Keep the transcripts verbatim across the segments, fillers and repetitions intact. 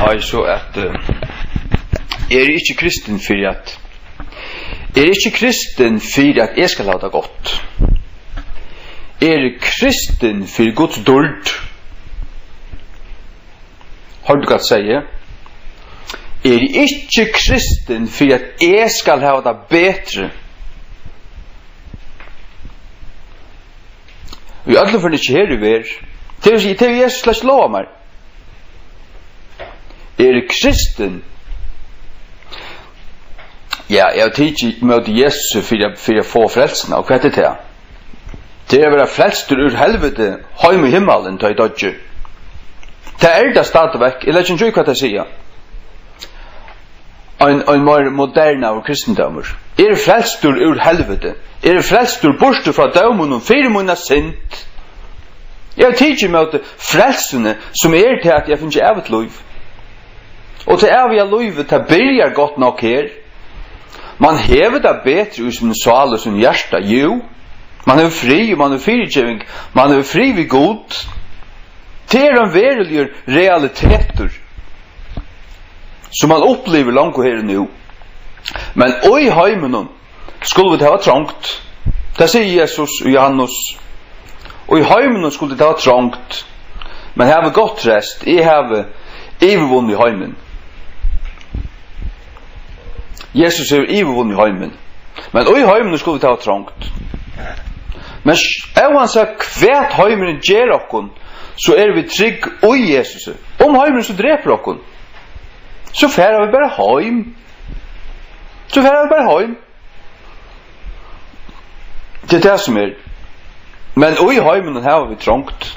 Nei, so at, eh, eg eri ikki kristin fyri at, eg eri ikki kristin fyri at eg skal hava tað gott. Eg eri kristin fyri Guds dýrd. Hoyrdi tú hvat eg segði? Eg eri ikki kristin fyri at eg skal hava tað betri. Í øllum førum ikki her í verð. Tað hevur, tað hevur Jesus slett ikki lovað mær. Eg eri kristin. Ja, eg havi tikið ímóti Jesusi fyri at, fyri at fáa frelsuna. Og hvat er tað? Tað er at vera frelstur úr helviti, heim í himmalin, tá eg doyggi. Tað er tað stadigvæk. Eg leggi ikki í, hvat tey siga. Ein, ein meir modernaður kristindómur. Eg eri frelstur úr helviti. Eg eri frelstur burtur frá dóminum fyri mína synd. Eg havi tikið ímóti frelsuni, sum er tað, at eg havi fingið ævigt lív. Og tað æviga lívið, tað byrjar gott nokk her. Mann hevur tað betri í síni sál og sínum hjarta, jú. Mann hevur frið, og mann hevur fyrigeving, mann hevur frið við Gud. Tað er ein veruligur realitetur, sum mann upplivir longu her og nú. Men í heiminum skulu vit hava trongt. Tað sigur Jesus og Johannes. Og í heiminum skulu tit hava trongt. Men havið gott treyst, eg havi yvirvunnið heimin. Jesus hevur yvirvunnið heimin. Men í heiminum skulu vit hava trongt. Men s-, óansett hvat heimurin ger okkum, so eru vit trygg í Jesusi. Um heimurin so drepur okkum, so fara vit bara heim. So fara vit bara heim. Tað er tað, sum er. Men í heiminum hava vit trongt.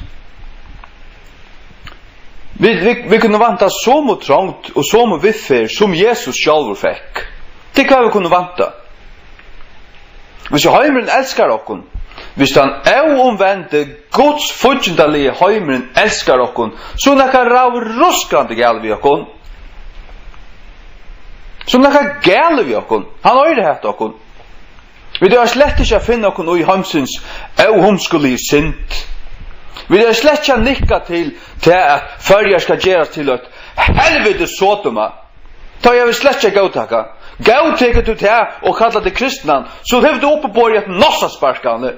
Vit, vit, vit kunnu vænta somu trongd og somu viðferð, sum Jesus sjálvur fekk. Tað er hvat vit kunnu vænta. Hvis heimurin elskar okkum, hvis tann óumvendi, Guds fíggindaligi heimurin elskar okkum, so er nakað rævruskandi galið við okkum. So er nakað galið við okkum. Hann oyðihatar okkum. Vit eiga slett ikki at finna okkum í heimsins óhumskuligu synd. Vit eiga slett ikki at nikka til tað, at Føroyar skal gerast til eitt helvitis Sodoma. Tá eg vil slett ikki góðtaka. Góðtekur tú tað og kallar teg kristnan, so hevur tú uppiborið eitt nossaspark, Anni.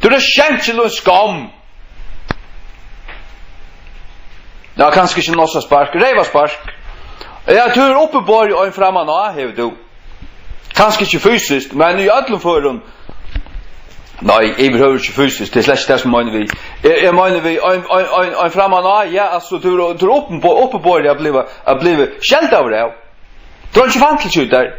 Tú ert ein skenkil og ein skomm. Ja, kanska ikki nossaspark, reyvaspark. Ja, tú hevur uppiborið ein framman á, hevur tú. Kanska ikki fysiskt, men í øllum førum. Nei, yvirhøvur ikki fysiskt, tað er slett ikki tað sum eg meini við. Eg, eg meini við ein, ein, ein, ein framman á, ja, altso, tú, tú er uppibo-, uppiborið at bliva, at bliva skeldaður av. Tú er ikki fantilsi út har.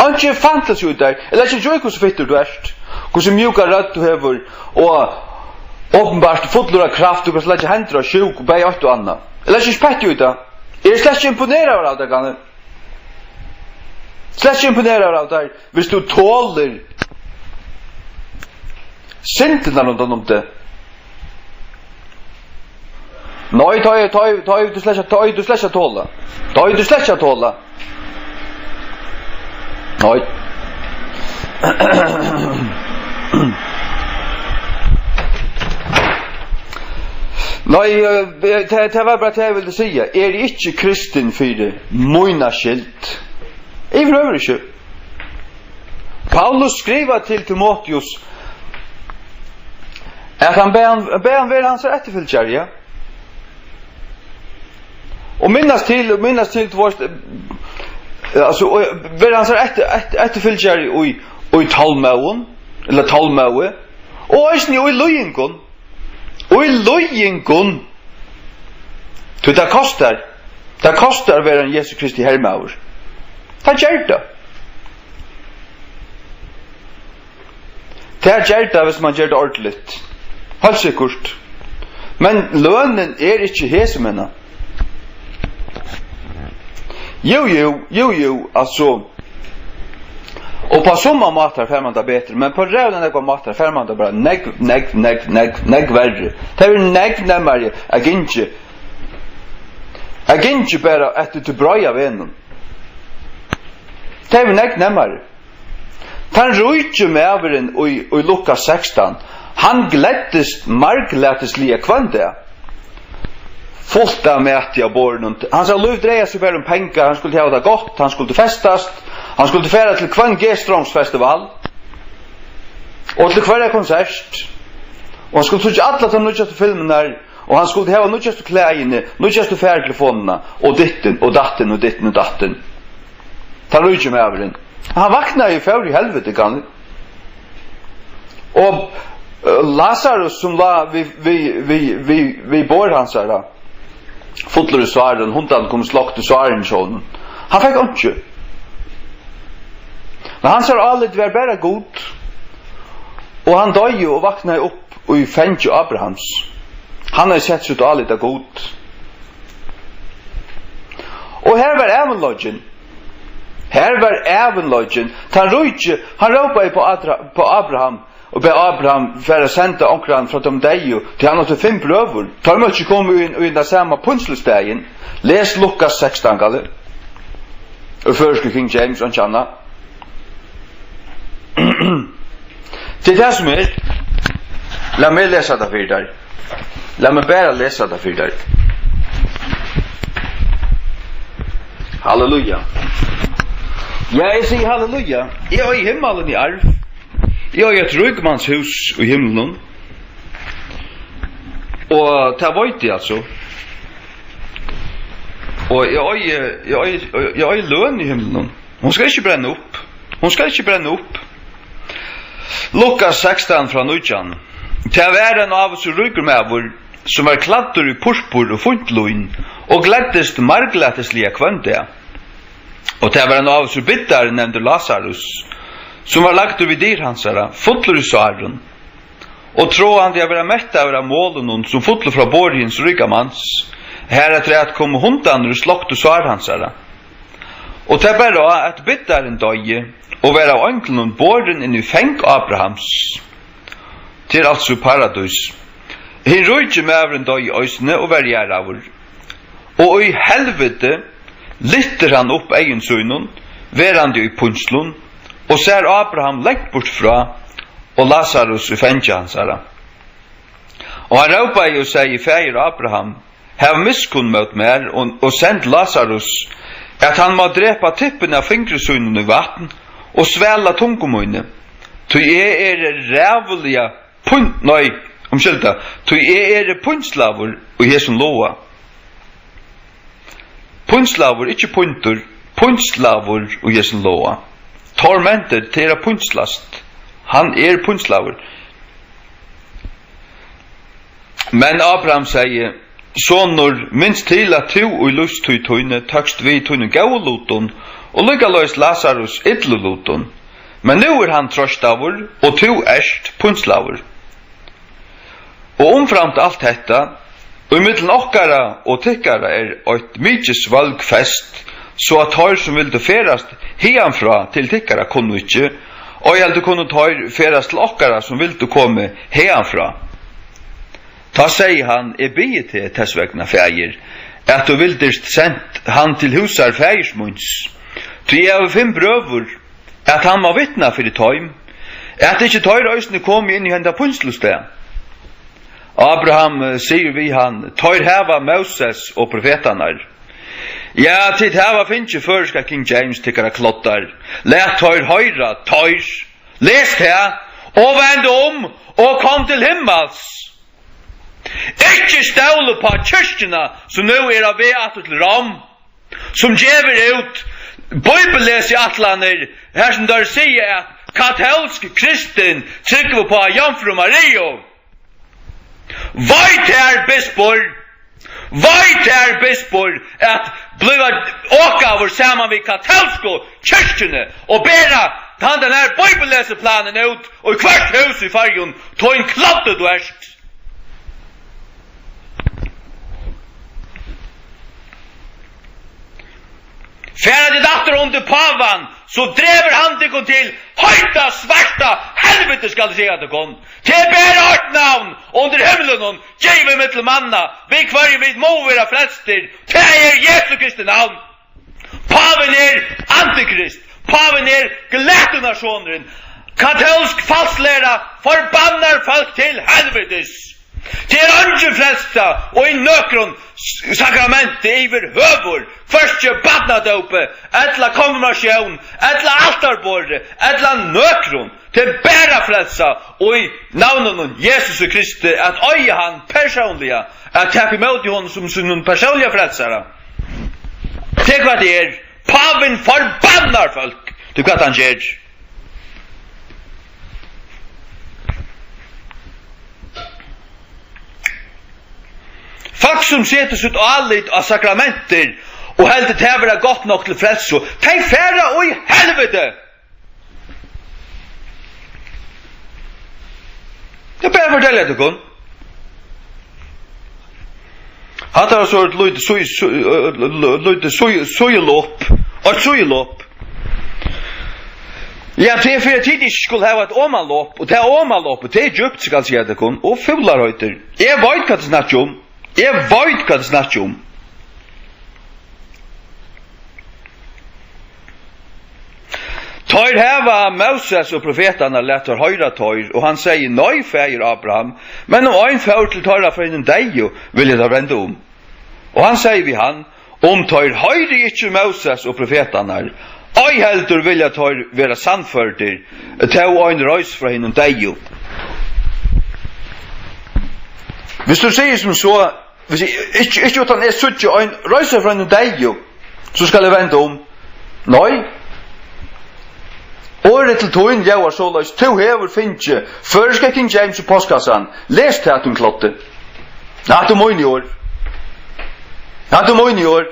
Einki fantilsi út har. Eg leggi ikki í hvussu fittur tú ert, hvussu mjúka rødd tú hevur, og openbart fullur av kraft, tú kanst leggja hendur á sjúk, og bæði eitt og annað. Eg leggi ikki petti í tað. Eg eri slett ikki imponeraður av tær, Anni. Slett ikki imponeraður av tær, hvis tú tolir syndirnar rundan um teg. Nei, tá ið, tá ið, tá ið tú slett, tá ið tú slett at tola. Tá ið tú slett at tola. Nei. Nei, eh, tað, tað var bara tað eg vildi siga. Eg eri ikki kristin fyri mína skyld. Yvirhøvur ikki. Paulus skrivar til Timoteus, at hann bað hann, bað hann vera hansara eftirfylgjari, ja. Og minnast til, minnast til, tú veist, eh, altso, og vera hansara eftir, eftir, eftirfylgjari í, í tolmóðum, ella tolmóði, og eisini í líðingum. Og í líðingum. Tí tað kostar. Tað kostar at vera ein Jesu Kristi hermaður. Tað ger tað. Tað ger tað, hvis mann ger tað ordiligt. Heilt sikkurt. Men lønin er ikki hesin, meina. Jú, jú, jú, jú, altso. Og á summar mátar fær mann tað betri, men á ræðuliga nógvar mátar fær mann tað bara nógv, nógv, nógv, nógv, nógv verri. Tað verður nógv nemmari at gingið, at gingið bara eftir tí breiða vegnum. Tað verður nógv nemmari. Tann ríki maðurin í, í Lukas sekstan, hann gleddist marglætisliga hvønn dag. Fult av mati á borðinum. Hansara lív dreigði seg bara um pengar. Hann skuldi hava tað gott, hann skuldi festast, hann skuldi fara til hvønn G-Strongs festival og til hvørja konsert. Og hann skuldi síggja allar tær nýggjastu filmurnar, og hann skuldi hava nýggjastu klæðini, nýggjastu fartelefonina, og dittin og dattin og dittin og dattin. Tann ríki maðurin. Hann vaknaði og fór í helviti, kann. Og, eh, Lasarus, sum lá við, við, við, við, við borð hansara, fullur í sárum, hundarnir komu og sløktu sárini hjá honum. Hann fekk einki. Men hansara álit var bara Gud, og hann doyði og vaknaði upp í fangi Abrahams. Hann hevði sett sítt álit á Gud. Og her var ævinleikin. Her var ævinleikin. Tann ríki, hann rópaði på Adra-, på Abraham, og bað Abraham fara at senda onkran frá teimum deyðu, tí hann átti fimm brøður. Teir máttu ikki koma í, í, í tað sama pínslustøðið. Les Lukas sekstan, galið. Og føroysku King James, og ikki annað. Tað er tað sum er. Lat meg lesa tað fyri tær. Lat meg bara lesa tað fyri tær. Halleluja. Ja, eg sigi halleluja. Eg eigi himmalin í arv. Eg eigi eitt ríkmannshús í himlinum. Og tað veit eg altso. Og eg eigi, eg eigi, eg eigi løn í himlinum. Hon skal ikki brenna upp. Hon skal ikki brenna upp. Lukas sekstan frá nítjan. Tað var ein ávísur ríkur maður, sum var klæddur í purpur og fínt lín, og gleddist marglætisliga hvønn dag. Og tað var ein ávísur biddari, nevndur Lasarus, sum var lagdur við dyr hansara, fullur í sárum, og tráandi at vera mettaður av molinum, sum fullu frá borði hins ríka mans. Harafturat komu hundarnir og sløktu sár hansara. Og tað bar á, at biddarin doyði og var av einglinum borin inn í fang Abrahams, tað er altso paradís. Hin ríki maðurin doyði eisini og varð jarðaður. Og í helviti lyftir hann upp eygum sínum, verandi í pínslum, og sær Abraham langt burt frá, og Lasarus í fangi hansara. Og hann rópaði og segði: Faðir Abraham, hav miskunn mót mær og, og send Lasarus, at hann má drepa tippin av fingri sínum í vatn og svala tungu míni, tí eg eri ræðuliga pín-, nei, umskylda, tí eg eri pínslaður í hesum loga. Pínslaður, ikki píndur, pínslaður í hesum loga. Tormented, tað er at pínslast. Hann er pínslaður. Men Abraham segði: Sonur, minst til, at tú í lívstíð tíni tókst við tínum góðu lutum, og líkaleiðis Lasarus illu lutum. Men nú er hann troystaður, og tú ert pínslaður. Og umframt alt hetta, ímillum okkara og tykkara er eitt mikið svølg fest, so at teir, sum vildu ferðast hiðanfrá til tykkara, kunnu ikki, ei heldur kunnu teir ferðast til okkara, sum vildu komið haðanfrá. Tá segði hann: Eg biði teg tess vegna, faðir, at tú vildist sent hann til húsar faðirs míns, tí eg havi fimm brøður, at hann má vitna fyri teim, at ikki teir eisini komi inn í henda pínslustað. Abraham, eh, sigur við hann: Teir hava Móses og profetarnar. Ja, tit hava fingið føroyska King James, tykkara kloddar. Lat teir hoyra, teir. Les tað, og vend um, og kom til himmals. Ikki stól upp á kirkjuna, sum nú er á veg aftur til Rom, sum gevur út bíbellesiætlanir, har sum teir siga, at katólsk kristin trúgva upp á Jomfrú Mariu. Vei tær, bispur! Vei tær, bispur, at blíva okaður saman við katólsku kirkjuni og bera handan her bíbellesiplanin út í hvørt hús í Føroyum, tín kloddi tú ert. Fara tit aftur undir pávan, so dregur hann tykkum til heita, svarta helviti, skal eg siga tykkum. Tað er bara eitt navn undir himlinum, givið millum manna, við hvørjum vit mugu vera frelstir. Tað er Jesu Kristi navn. Pávin er antikrist. Pávin er glatunarsonurin. Katólsk falsklæra forbannar fólk til helvitis. Tað er eingin frelsa í nøkrum s-, sakramenti yvirhøvur, hvørki barnadópi, ella konfirmatión, ella altarborði, ella nøkrum. Tað er bara frelsa í navninum Jesusi Kristi, at eiga hann persónliga, at taka ímóti honum sum sínum persónliga frelsara. Tað er hvat tað er. Pávin forbannar fólk, tí hvat hann ger. Fólk, sum setur sítt álit á sakramentir og heldur tað vera gott nokk til frelsu, tey fara í helviti! Eg bara fortelja tykkum. Hatta var so eitt lítið sí-, sí-, øh, l-, lítið sí-, síðulop. Eitt síðulop. Ja, tað er fyri, at tit ikki skulu hava eitt omanlop, og tað omanlopið, tað er djúpt, skal eg siga tykkum, og fúlarheitir. Eg veit, hvat eg snakki um. Eg veit, hvat eg snakki um. Teir hava Móses og profetarnar, lat teir hoyra teir, og hann segði: Nei, faðir Abraham, men um ein fór til teirra frá hinum deyðu, vilja teir venda um. Og hann segði við hann: Um teir hoyri ikki Móses og profetarnar, ei heldur vilja teir vera sannførdir, tó ein reis frá hinum deyðu. Hvis tú sigur sum so, hvis eg, ikki, ikki uttan eg síggi ein reisa frá hinum deyðu, so skal eg venda um. Nei. Orðið til tín ljóðar soleiðis: Tú hevur fingið føroyska King James í postkassan. Les tað, tín kloddi. Hatta eru míni orð. Hatta eru míni orð.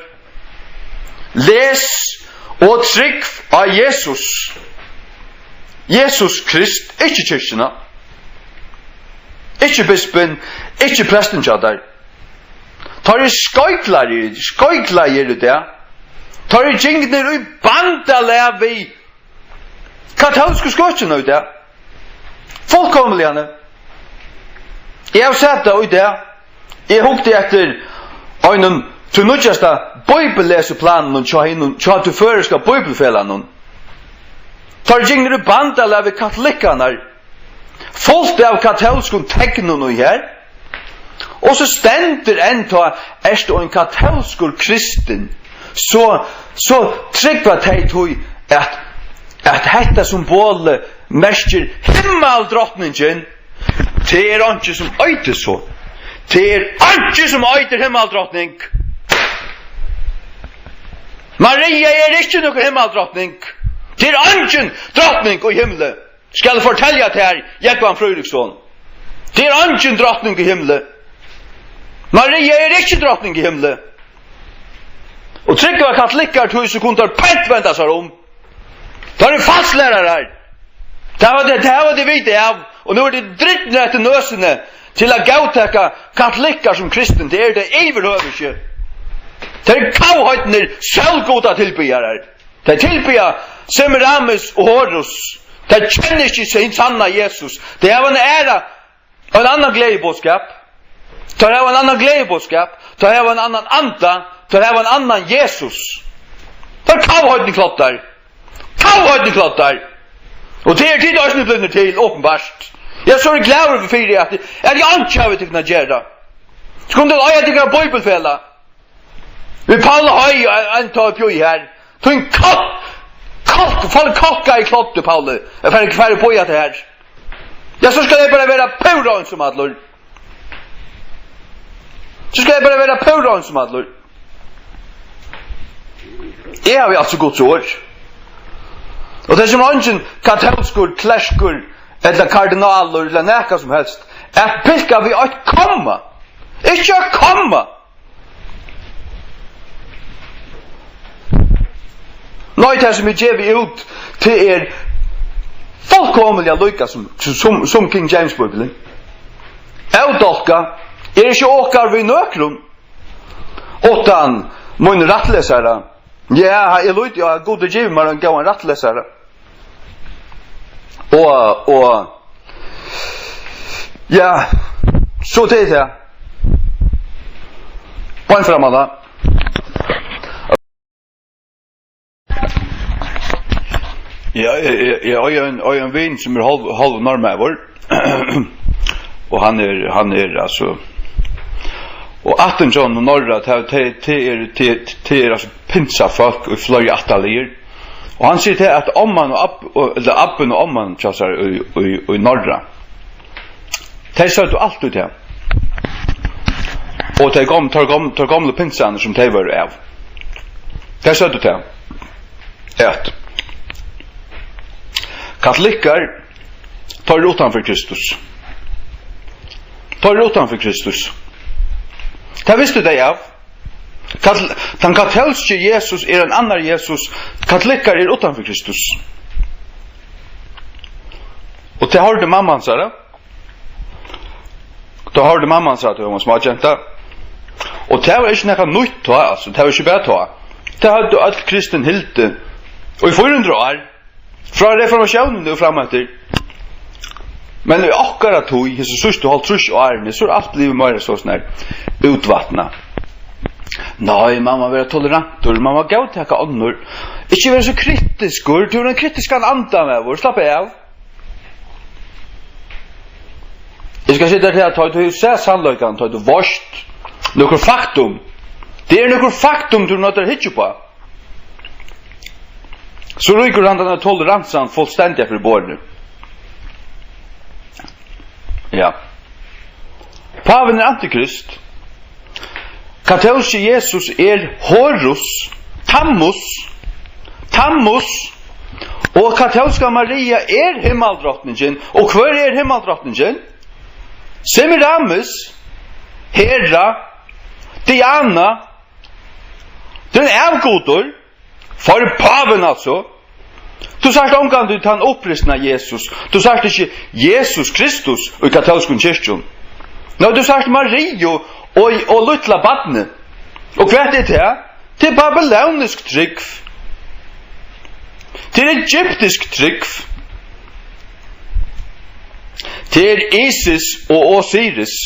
Les og trúgv á Jesus. Jesus Krist, ikki kirkjuna. Ikki bispin, ikki prestin hjá tær. Teir eru skeikulagar, skeikulagar í dag. Teir eru gingnir í bandalag við katólsku skøkjuna í dag. Fullkomiliga. Eg havi sæð tað í dag. Eg hugdi eftir einum, tí nýggjasta bíbellesiplaninum hjá hinum, hjá tí føroyska bíbelfelagnum. Teir eru gingnir í bandalag við katolikkarnar. Fult av katólskum teknum í her. Og so stendur enntá: Ert tú ein katólskur kristin, so, so trúgva tey tí, at, at hetta symbolið merkir himmaldrotningin. Tað er einki, sum eitur so. Tað er einki, sum eitur himmaldrotning. Maria er ikki nøkur himmaldrotning. Tað er eingin drotning í himli. Skal eg fortelja tær, Jógvan Fríðriksson? Tað er eingin drotning í himli. Maria er ikki drotning í himli. Og trúgva katolikkar tí, so kunnu teir pent venda sær um. Teir eru falsklærarar. Tað hava tey, tað hava tey vitað av, og nú eru tey dripnir eftir nøsini til at góðtaka katolikkar sum kristin. Tað eru tey yvirhøvur ikki. Tað eru kavheidnir sólgudatilbiðarar. Tey tilbiðja Semiramis og Horus. Tey kenna ikki hin sanna Jesus. Tey hava ein aðra, ein annan gleðiboðskap. Teir hava ein annan gleðiboðskap. Teir hava ein annan anda. Teir hava ein annan Jesus. Teir eru kavheidnir kloddar. Kavheidnir kloddar. Og tað eru tit eisini blivnir til, openbart. Eg eri so glaður fyri, at, at eg einki havi við tykkum at gera. Skuldi tit eiga tykkara bíbelfelag. Við Paula Høy, ein, ein tá uppi í her. Tín kálk, kálk, fal kálkaði kloddi, Pauli. Eg fari, fari upp í at her. Ja, so skal eg bara vera púra eins sum allur. So skal eg bara vera púra eins sum allur. Eg havi altso Guds orð. Og tað er sum eingin katólskur klerkur, ella kardinalur, ella nakað sum helst, at pilka við eitt komma. Ikki eitt komma. Nei, tað sum er givið út, tað er fullkomiliga líka sum, sum, sum King James Bíblian. Avdálkað er ikki okkara við nøkrum, uttan mín rættlesara. Ja, eg líti á, at Gud hevur givið mær ein góðan rættlesara. Og, og, ja, so tað er tað. Bein fram á tað. Ja, eg, eg, eg eigi ein, eigi ein vin sum er hálv, hálv norðmaður. og hann er, hann er, altso, og ættin hjá honum, Norra, tað, tað, tað er, tað, tað er, altso, pinsufólk í fleiri ættarliðir. Og hann sigur tað, at omman og ab-, og, ella abbin og omman hjá sær í, í, í Norra, tey søgdu altíð tað. Og tey gom-, teir gom-, teir gomlu pinsarnir, sum tey vóru av, tey søgdu tað, at katolikkar, teir eru uttan fyri Kristus. Teir eru uttan fyri Kristus. Tað vistu tey av. Katol-, tann katólski Jesus er ein annar Jesus. Katolikkar eru uttan fyri Kristus. Og tað hoyrdi mamma hansara. Tá hoyrdi mamma hansara, tá hon var smágenta. Og tað var ikki nakað nýtt tá, altso, tað var ikki bara tá. Tað høvdu øll kristin hildið í fýra hundrað ár, frá reformatiónini og fram eftir. Men í okkara tíð, hesi síðstu hálvtrýss árini, so er alt blivið meira sovorðið útvatnað. Nei, man má vera tolerantur, man má góðtaka onnur. Ikki vera so kritiskur, tú hevur ein kritiskan anda, maður, slappa av. Eg skal siga tær, at tá tú hevur sæð sannleikan, tá tú veitst nøkur faktum, tað er nøkur faktum, tú noyðist at hyggja upp á, so rýkur handan toleransan fullstendiga fyri borðið. Ja. Pávin er antikrist. Katólski Jesus er Horus, Tammuz, Tammuz, og katólska Maria er himmaldrotningin. Og hvør er himmaldrotningin? Semiramis, Hera, Diana, tað er ein avgudur. Fyri pávin, altso. Tú sært ongantíð tann upprisna Jesus. Tú sært ikki Jesus Kristus í katólskum kirkjum. Nei, tú sært Mariu og, og lítla barnið. Og hvat er tað? Tað er babylonisk trúgv. Tað er egyptisk trúgv. Tað er Isis og Osiris.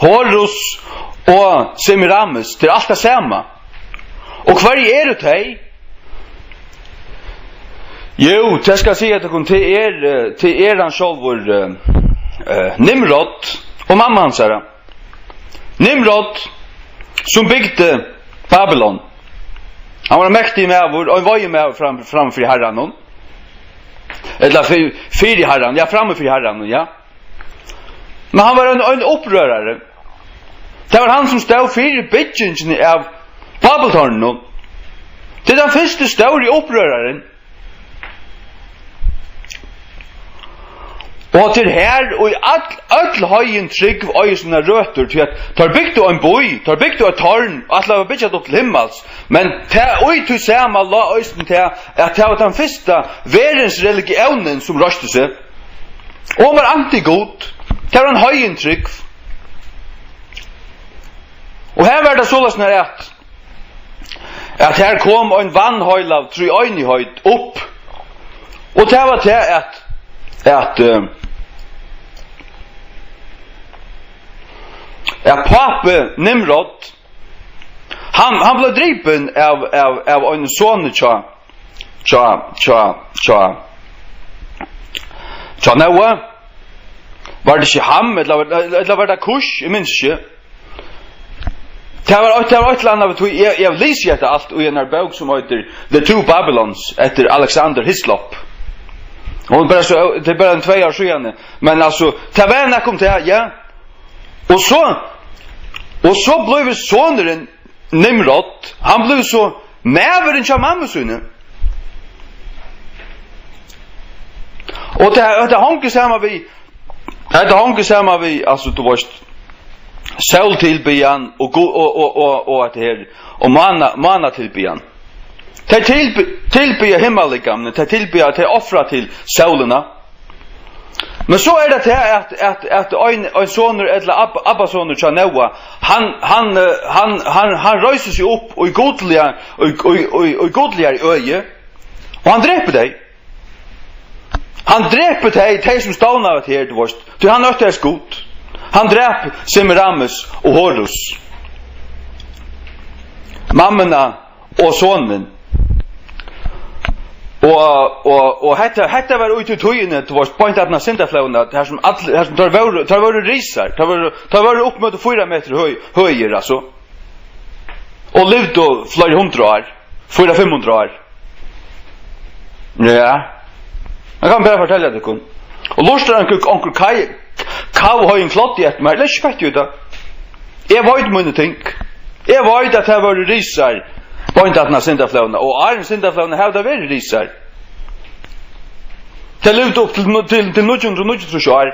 Horus og Semiramis. Tað er alt tað sama. Og hvørji eru tey? Jú, tað skal eg siga tykkum, tað er, eh, tað er hann sjálvur, eh, eh, Nimrod og mamma hansara. Nimrod, sum bygdi Babylon. Hann var ein mektigur maður, ein veiðimaður fram, fram fyri Harranum. Ella fyri, fyri Harran, ja, frammi fyri Harranum, ja. Men hann var ein, ein upprørari. Tað var hann, sum stóð fyri byggingini av Babeltårninum. Tað er tann fyrsti stóri upprørarin. Og til her, og í øll, øll heiðin trúgv eigur sínar røtur, tí at teir bygdu ein bý, teir bygdu eitt tårn, og ætlaðu at byggja tað upp til himmals. Men tað, í tí sama lá eisini tað, at tað var tann fyrsta verðins religiónin, sum reisti seg. Og hon var anti-Gud. Tað var ein heiðin trúgv. Og her var tað soleiðis, nær at, at her kom ein vanheilag tríeinigheit upp. Og tað var tað, at, at, eh, at pápi Nimrod, hann, hann bleiv dripin av, av, av einum soni hjá, hjá, hjá, hjá, hjá Nóa. Var tað ikki Ham, ella, ella var tað Kush? Eg minnist ikki. Tað var eitt, tað var eitt ella annað við tí, eg, eg havi lisið hetta alt í einari bók sum eitur The Two Babylons eftir Alexander Hislop. Hon er bara so, tað er bara ein tvey ár síðani. Men altso, tað var nakað um tað, ja. Og so, og so blívur sonurin Nimrod, hann blívur so maðurin hjá mammu síni. Og tað, tað hongur saman við, tað hongur saman við, altso, tú veitst, sóltilbiðjan og gu-, og, og, og, og hetta her, og mána-, mánatilbiðjan. Tey tilbi-, tilbiðja himmallikamini, tey tilbiðja, tey ofra til sólina. Men so er tað tað, at, at, at ein, ein sonur, ella ab-, abbasonur hjá Nóa, hann, hann, eh, hann, hann, hann reisir seg upp í gudliga, í, í, í, í gudligari øði, og hann drepur tey. Hann drepur tey, tey sum stovnaðu hetta her, tú veitst, tí hann óttaðist Gud. Hann drap Semiramis og Horus, mammuna og sonin. Og, og, og hetta, hetta var út í tíðini, tú veist, beint aftan á syndaflóðina, har sum all, har sum teir vóru, teir vóru risar, teir vóru, teir vóru upp móti fýra metrar høg, høgir, altso. Og livdu fleiri hundrað ár, fýra, fimm hundrað ár. Ja. Eg kann bara fortelja tykkum. Og lurtar onkur, onkur kai-, kavheiðin kloddi eftir mær, ella ikki fekk jú tað. Eg veit míni ting. Eg veit, at tað vóru risar beint aftan á syndaflóðina, og áðrenn syndaflóðina hava tað verið risar. Tey livdu upp til, til, til níggju hundrað og níggjuogtrýss ár.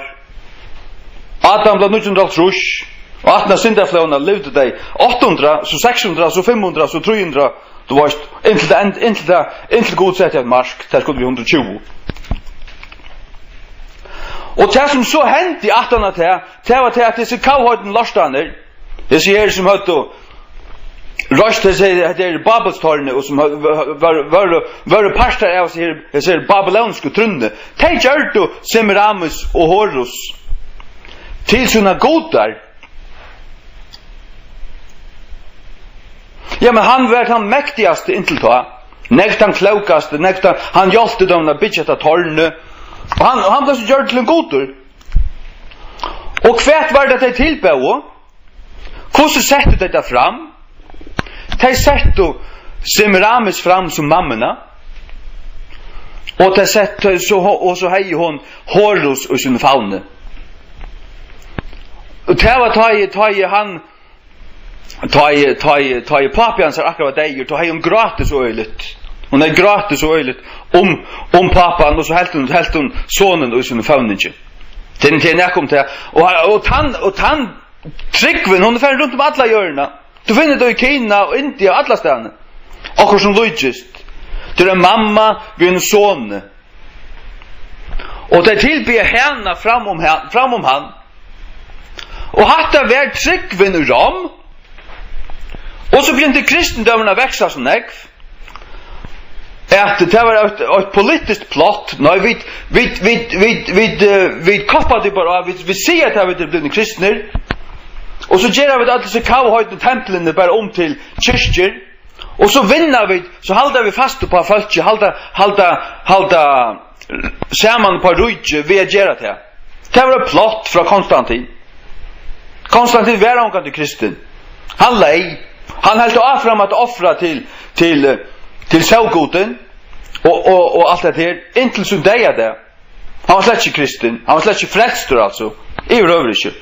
Adam bleiv níggju hundrað og hálvtrýss, og aftan á syndaflóðina livdu tey átta hundrað, so seks hundrað, so fimm hundrað, so trý hundrað, tú veist, inntil tað end-, inntil tað, inntil Gud setti eitt mark, tað skuldi vera hundrað og tjúgu. Og tað, sum so hendi aftan á tað, tað var tað, at hesir kavheitu lortarnir, hesir her, sum høvdu reist hesi, hetta er Babelstårnið, og sum hø-, vóru, vóru, vóru partar av hesi her, hesi her babylonsku trúnni, tey gjørdu Semiramis og Horus til sínar gudar. Ja, men hann var tann mektigasti inntil tá. Nógv tann klókasti, nógv tann, hann hjálpti teimum at byggja hetta tårnið. Og hann, og hann bleiv so gjørdur til ein gudur. Og hvat var tað, tey tilbóðu? Hvussu settu tey tað fram? Tey settu Semiramis fram sum mammuna. Og tey settu, so, og so hevði hon Horus í sínum favni. Og tað var tá ið, tá ið hann, tá ið, tá ið, tá ið pápi hansara akkurát var deyður, tá hevði hon grátið so øgiligt. Hon hevði grátið so øgiligt um, um pápan, og so helt hon, helt hon sonin í sínum favningi. Tað, tað er nakað um tað. Og, og tann, og tann trúgvin, hon er farin runt um alla jørðina. Tú finnur tað í Kina og India og allastaðni. Okkurt sum líkist. Tað er ein mamma við einum soni. Og tey tilbiðja hana fram um ha-, fram um hann. Og hatta var trúgvin í Rom. Og so begynti kristindómurin at vaksa so nógv, at tað var eitt, eitt politiskt plott. Nei, vit, vit, vit, vit, vit, eh, vit koppa teg bara á, vit, vit siga, at vit eru blivnir kristnir. Og so gera vit øll hesi kavheitu templini bara um til kirkjur. Og so vinna vit, so halda vit fast upp á fólki, halda, halda, halda saman upp á ríki við at gera tað. Tað var eitt plott frá Konstantin. Konstantin var ongantíð kristin. Hann leyg. Hann helt áfram at ofra til, til, eh, til sólgudin og, og, og alt hetta her, inntil sín deyðadag. Hann var slett ikki kristin. Hann var slett ikki frelstur, altso. Yvirhøvur ikki.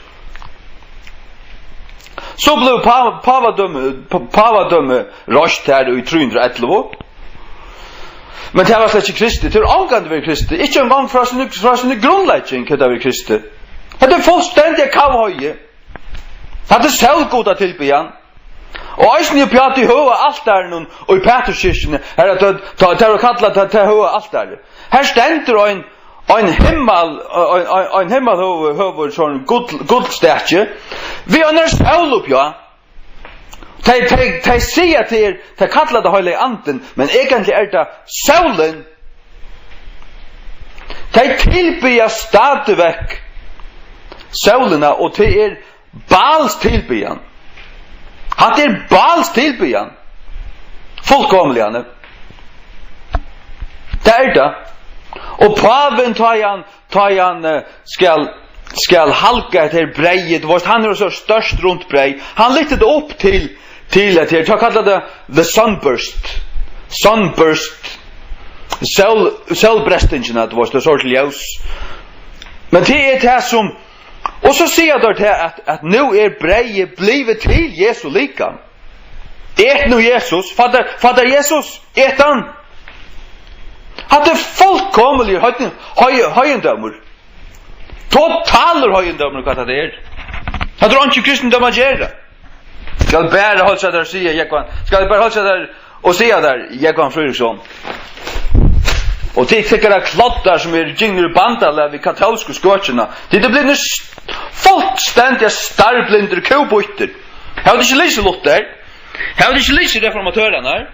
So bleiv pa-, pavadømi, pa-, pavadømi reist har í trý hundrað og ellivu. Men tað var slett ikki kristið. Tað hevur ongantíð verið kristið. Ikki eingong frá síni, frá síni grundleggjing hevur tað verið kristið. Hetta er fullstendiga kavheiði. Hatta er sólgudatilbiðjan. Og eisini uppi á tí høga altarinum og í Pæturskirkjuni, har at tað, tað, tað er kallað tað, tað høga altarið. Har stendur ein, ein himmal-, ein, ein, ein himmalhøgur, høgur, sånn gull, gullstaki, við einari sól uppi á. Tey, tey, tey siga til, tey kalla tað Heilagi Andin, men eigentliga er tað sólin. Tey tilbiðja stadigvekk sólina, og tað er Baals tilbiðjan. Hatta er Baals tilbiðjan. Fullkomiliga, ne? Tað er tað. Og pávin, tá ið hann, tá ið hann, eh, skal, skal halga hetta her breyðið, tú veist, hann hevur so stórt runt breyð. Hann lyftir tað upp til, til at her, tá kalla tað the sunburst. Sunburst. Sól, sólbrestingina, tú veist, tað er so til ljós. Men tað er tað sum, og so siga teir tað at, at nú er breyðið blivið til Jesu likam. Et nú Jesus, fatar, fatar Jesus, et hann. Hatta er fullkomiligur heidni-, hei-, heiðindómur. Totalur heiðindómur, hvat tað er. Hatta er einki kristindómur at gera. Skal bara heilsa tær og siga, Jógvan, skal bara heilsa tær og siga tær, Jógvan Fríðriksson. Og tit tykkara kloddar sum eru gingnir í bandalag við katólsku skøkjuna, tit eru blivnir s-, fullstendiga starblindir kúbítar. Hava tit ikki lisið Luther? Hava tit ikki lisið reformatørarnar?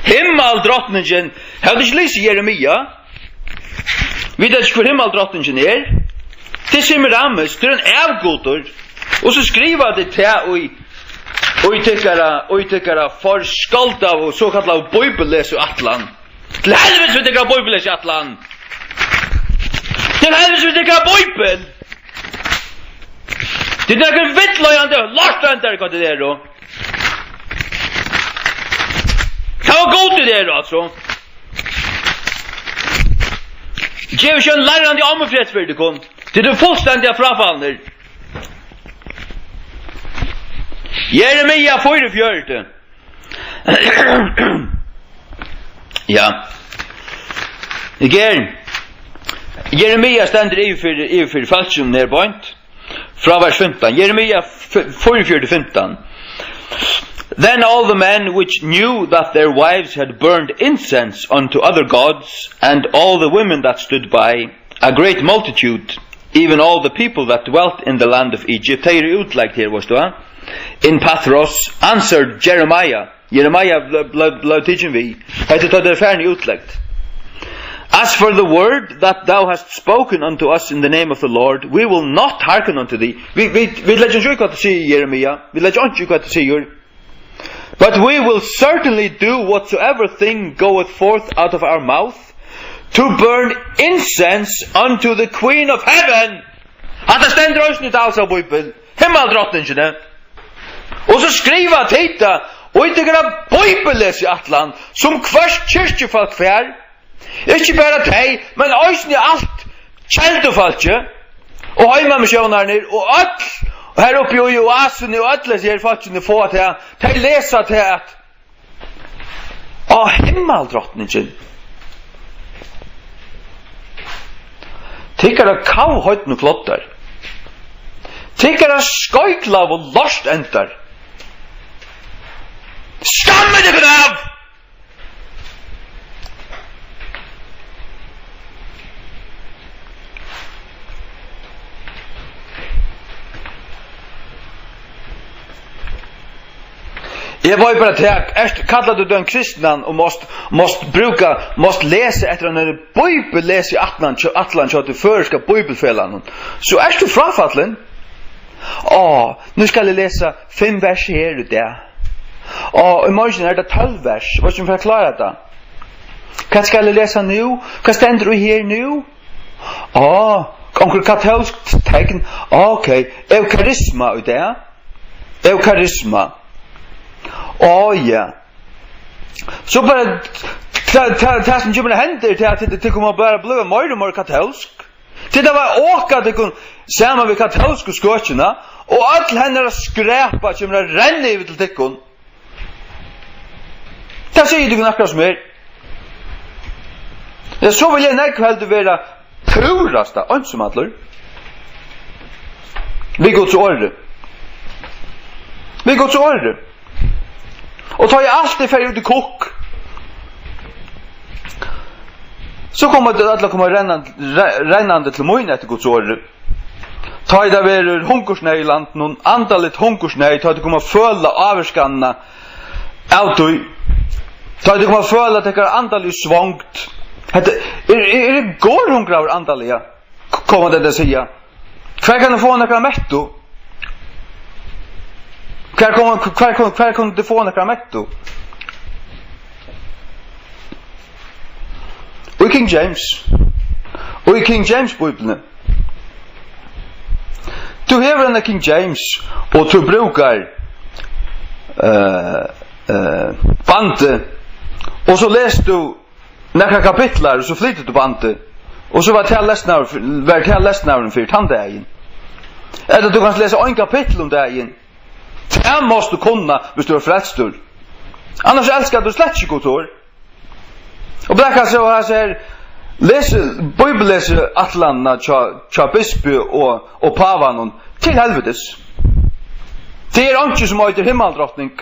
Himmaldrotningin, hava tit ikki lisið Jeremia? Vita tit ikki, hvør himmaldrotningin er? Tað er Semiramis, tað er ein avgudur. Og so skriva tit tað í, í tykkara, í tykkara forskaldaðu, sokallaðu bíbellesuætlan. Til helvitis við tykkara bíbellesuætlan! Til helvitis við tykkara bíbel! Tit eru nakrir villleiðandi lortendar, hvat tit eru. Tað var gott, tit eru, altso. Gev ikki ein lærrandi ommufrett fyri tykkum. Tit eru fullstendiga fráfalnir. Jeremia fýraogfjøruti. Ja. Eg er, Jeremia stendur yvir fyri, yvir fyri fólkinum her beint. Frá vers fimtan. Jeremia f-, fýraogfjøruti fimtan. Then all the men which knew that their wives had burned incense unto other gods, and all the women that stood by, a great multitude, even all the people that dwelt in the land of Egypt. Tey eru útlegd her, veitst tú, ha? In Pathros answered Jeremiah. Jeremia bleiv, bleiv, bleiv tikin við. Hetta er tá tey eru farin í útlegd. As for the word that thou hast spoken unto us in the name of the Lord, we will not hearken unto thee. Vit, vit, vit leggja ikki í hvat tú sigur, Jeremia. Vit leggja ikki í hvat tú sigur. But we will certainly do whatsoever thing goeth forth out of our mouth, to burn incense unto the Queen of heaven. Hatta stendur eisini í Dávudar bíbel, himmaldrotningini. Og so skriva tit tað, og í tykkara bíbellesuætlan, sum hvørt kirkjufólk fær, ikki bara tey, men eisini alt keldufólkið, og heimamissiónarnir, og øll, og her uppi í oasini, og øll hesi her fólkini fáa tað, tey lesa tað, at, á, himmaldrotningin, tykkara kavheidnu kloddar, tykkara skeiklaðu lortendar, skammið tykkum av! Eg veit bara tað, ert, kallar tú teg ein kristnan og mást, mást brúka, mást lesa eftir einari bíbellesiætlan hjá, ætlan hjá tí føroyska bíbelfelagnum, so ert tú fráfallin. Á, nú skal eg lesa fimm vers her í dag. Á, í morgin er tað tólv vers. Veitst tú, um eg fari at klára tað? Hvat skal eg lesa nú? Hvat stendur í her nú? Á, onkur katólsk tekn. Á, ok. Eukarisma í dag. Eukarisma. Á, ja. So bara, tað, tað, tað sum kemur at henda, er tað, at tit, tit koma bara at blíva meira og meira katólsk. Tit hava okað tykkum saman við katólsku skøkjuna, og øll hennara skræpa kemur at renna yvir til tykkum. Tað sigi eg tykkum akkurát sum er. Ja, so vil eg nógv heldur vera púrasta einsamallur við Guds orði. Við Guds orði. Og tá eg altíð fari út í kukk, so koma tey øll at koma rennandi, re-, rennandi til mín eftir Guds orði. Tá ið tað verður hungursneyð í landinum, andaligt hungursneyð, tá ið tey koma at føla ávirkanina av tí, tá ið tey koma at føla tykkara andaligu svongd. Hetta er, er, er gorhungraður andaliga, k-, koma tey at siga. Hvar kann eg fáa nakra mettu? Hvar kom, hvar kom, hvar kunnu tit fáa nakra mettu? Í King James. Í King James Bíbliuni. Tú hevur eina King James, og tú brúkar, eh, eh, bandið, og so lesur tú nakrar kapitlar, og so flytur tú bandið, og so var tað lesnaður, var tað lesnaðurin fyri tann dagin. Ella tú kanst lesa ein kapittul um dagin. Tað mást tú kunna, viss tú ert frelstur. Annars elskar tú slett ikki Guds orð. Og blaka seg og hasa her, les, bíbellesiætlanina hjá, hjá bispi og, og pávanum til helvitis. Tað er einki sum eitur himmaldrotning.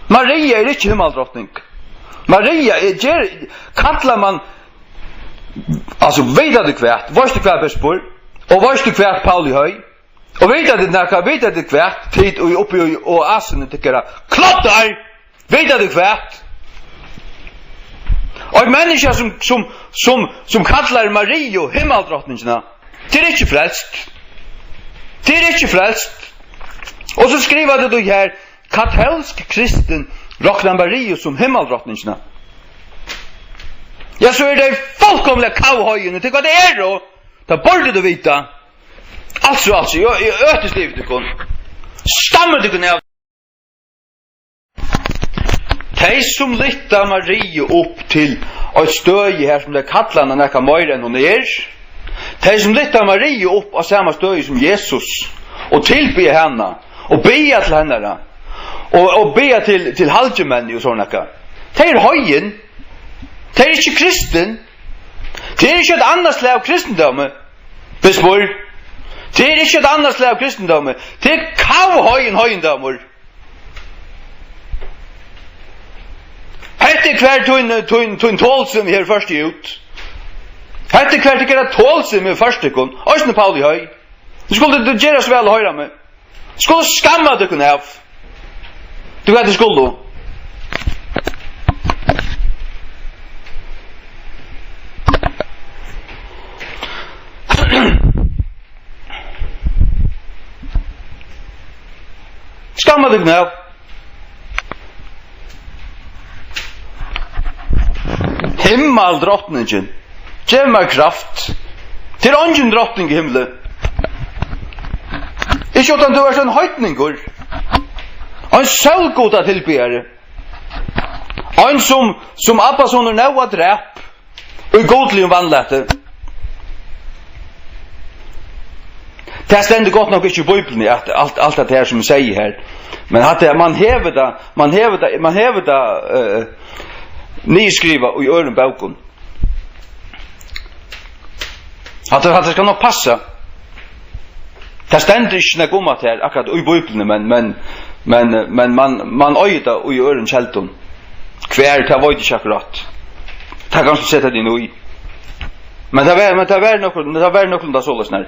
Maria er ikki himmaldrotning. Maria er, ger, kallar mann, altso, veit tú hvat, veitst tú hvat, bispur? Og veitst tú hvat, Pauli Høy? Og vita tit nakað, vita tit hvat, tit og uppi í oasini tykkara, kloddar, vita tit hvat? Og ein menniskja sum, sum, sum, sum kallar Mariu himmaldrotningina, tað er ikki frelst. Tað er ikki frelst. Og so skriva tit her, katólsk kristin rokna Mariu sum himmaldrotningina, ja, so eru tey fullkomiliga kavhoyin, og tað er hvat tey eru. Tað burdi tú vita. Altso, altso, eg, eg øtist yvir tykkum. Skammið tykkum av. Tey, sum lyfta Mariu upp til eitt støði her, sum tey kalla hana nakað meira enn hon er, tey, sum lyfta Mariu upp á sama støði sum Jesus, og tilbiðja hana, og biðja til hennara, og, og biðja til, til halgimenni og sovorðið nakað, tey eru heigin. Tey eru ikki kristin. Tað er ikki eitt annað slag av kristindómi, bispur. Tað er ikki eitt annað slag av kristindómi. Tað er kavhoyin heigindómur. Hetta er hvar tín, tín, tín tolsemi hevur ført teg út. Hetta er hvar tykkara tolsemi hevur ført tykkum. Eisini Pauli Høy. Nú skuldu tit gera so væl at hoyra meg. Skulu skammast tykkum av. Tú, hvat tit skulu. Skammast tykkum av. Himmaldrotningin, gev mær kraft. Tað er eingin drotning í himli. Ikki uttan tú ert ein heidningur. Ein sólgudatilbiðari. Ein sum, sum Abbasonur Nóa drap í gudligum vanlæti. Tað stendur gott nokk ikki í Bíbliuni, at alt, alt tað her, sum eg sigi her. Men hatta, man hevur tað, man hevur tað, man hevur tað, eh, niðurskrivað í øðrum bókum. Hatta, hatta skal nokk passa. Tað stendur ikki nakað um hatta her, akkurát í Bíbliuni, men, men, men, men man, man eigur tað í øðrum keldum. Hvar, tað veit eg ikki akkurát. Tað kanst tú seta teg inn í. Men tað var, men tað var nøkur, tað var nøkulunda soleiðis nær.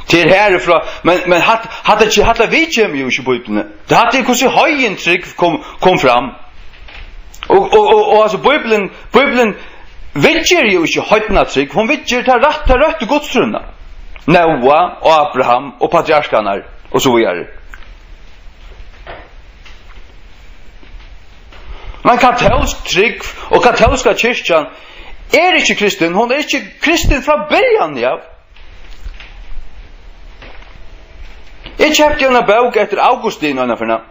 Tað er herfrá, men, men hatt, hatta, hatta viðkemur jú ikki Bíbliuni. Tað hatta er, hvussu heigin trúgv kom, kom fram. Og, og, og, og altso, Bíblian, Bíblian viðger jú ikki heidnatrúgv, hon viðger ta rætt, ta røttu gudstrúnna. Nóa og Abraham og patriarkarnar og so víðari. Men katólsk trúgv og katólska kirkjan er ikki kristin, hon er ikki kristin frá byrjan av. Eg keypti eina bók eftir Augustin einaferð.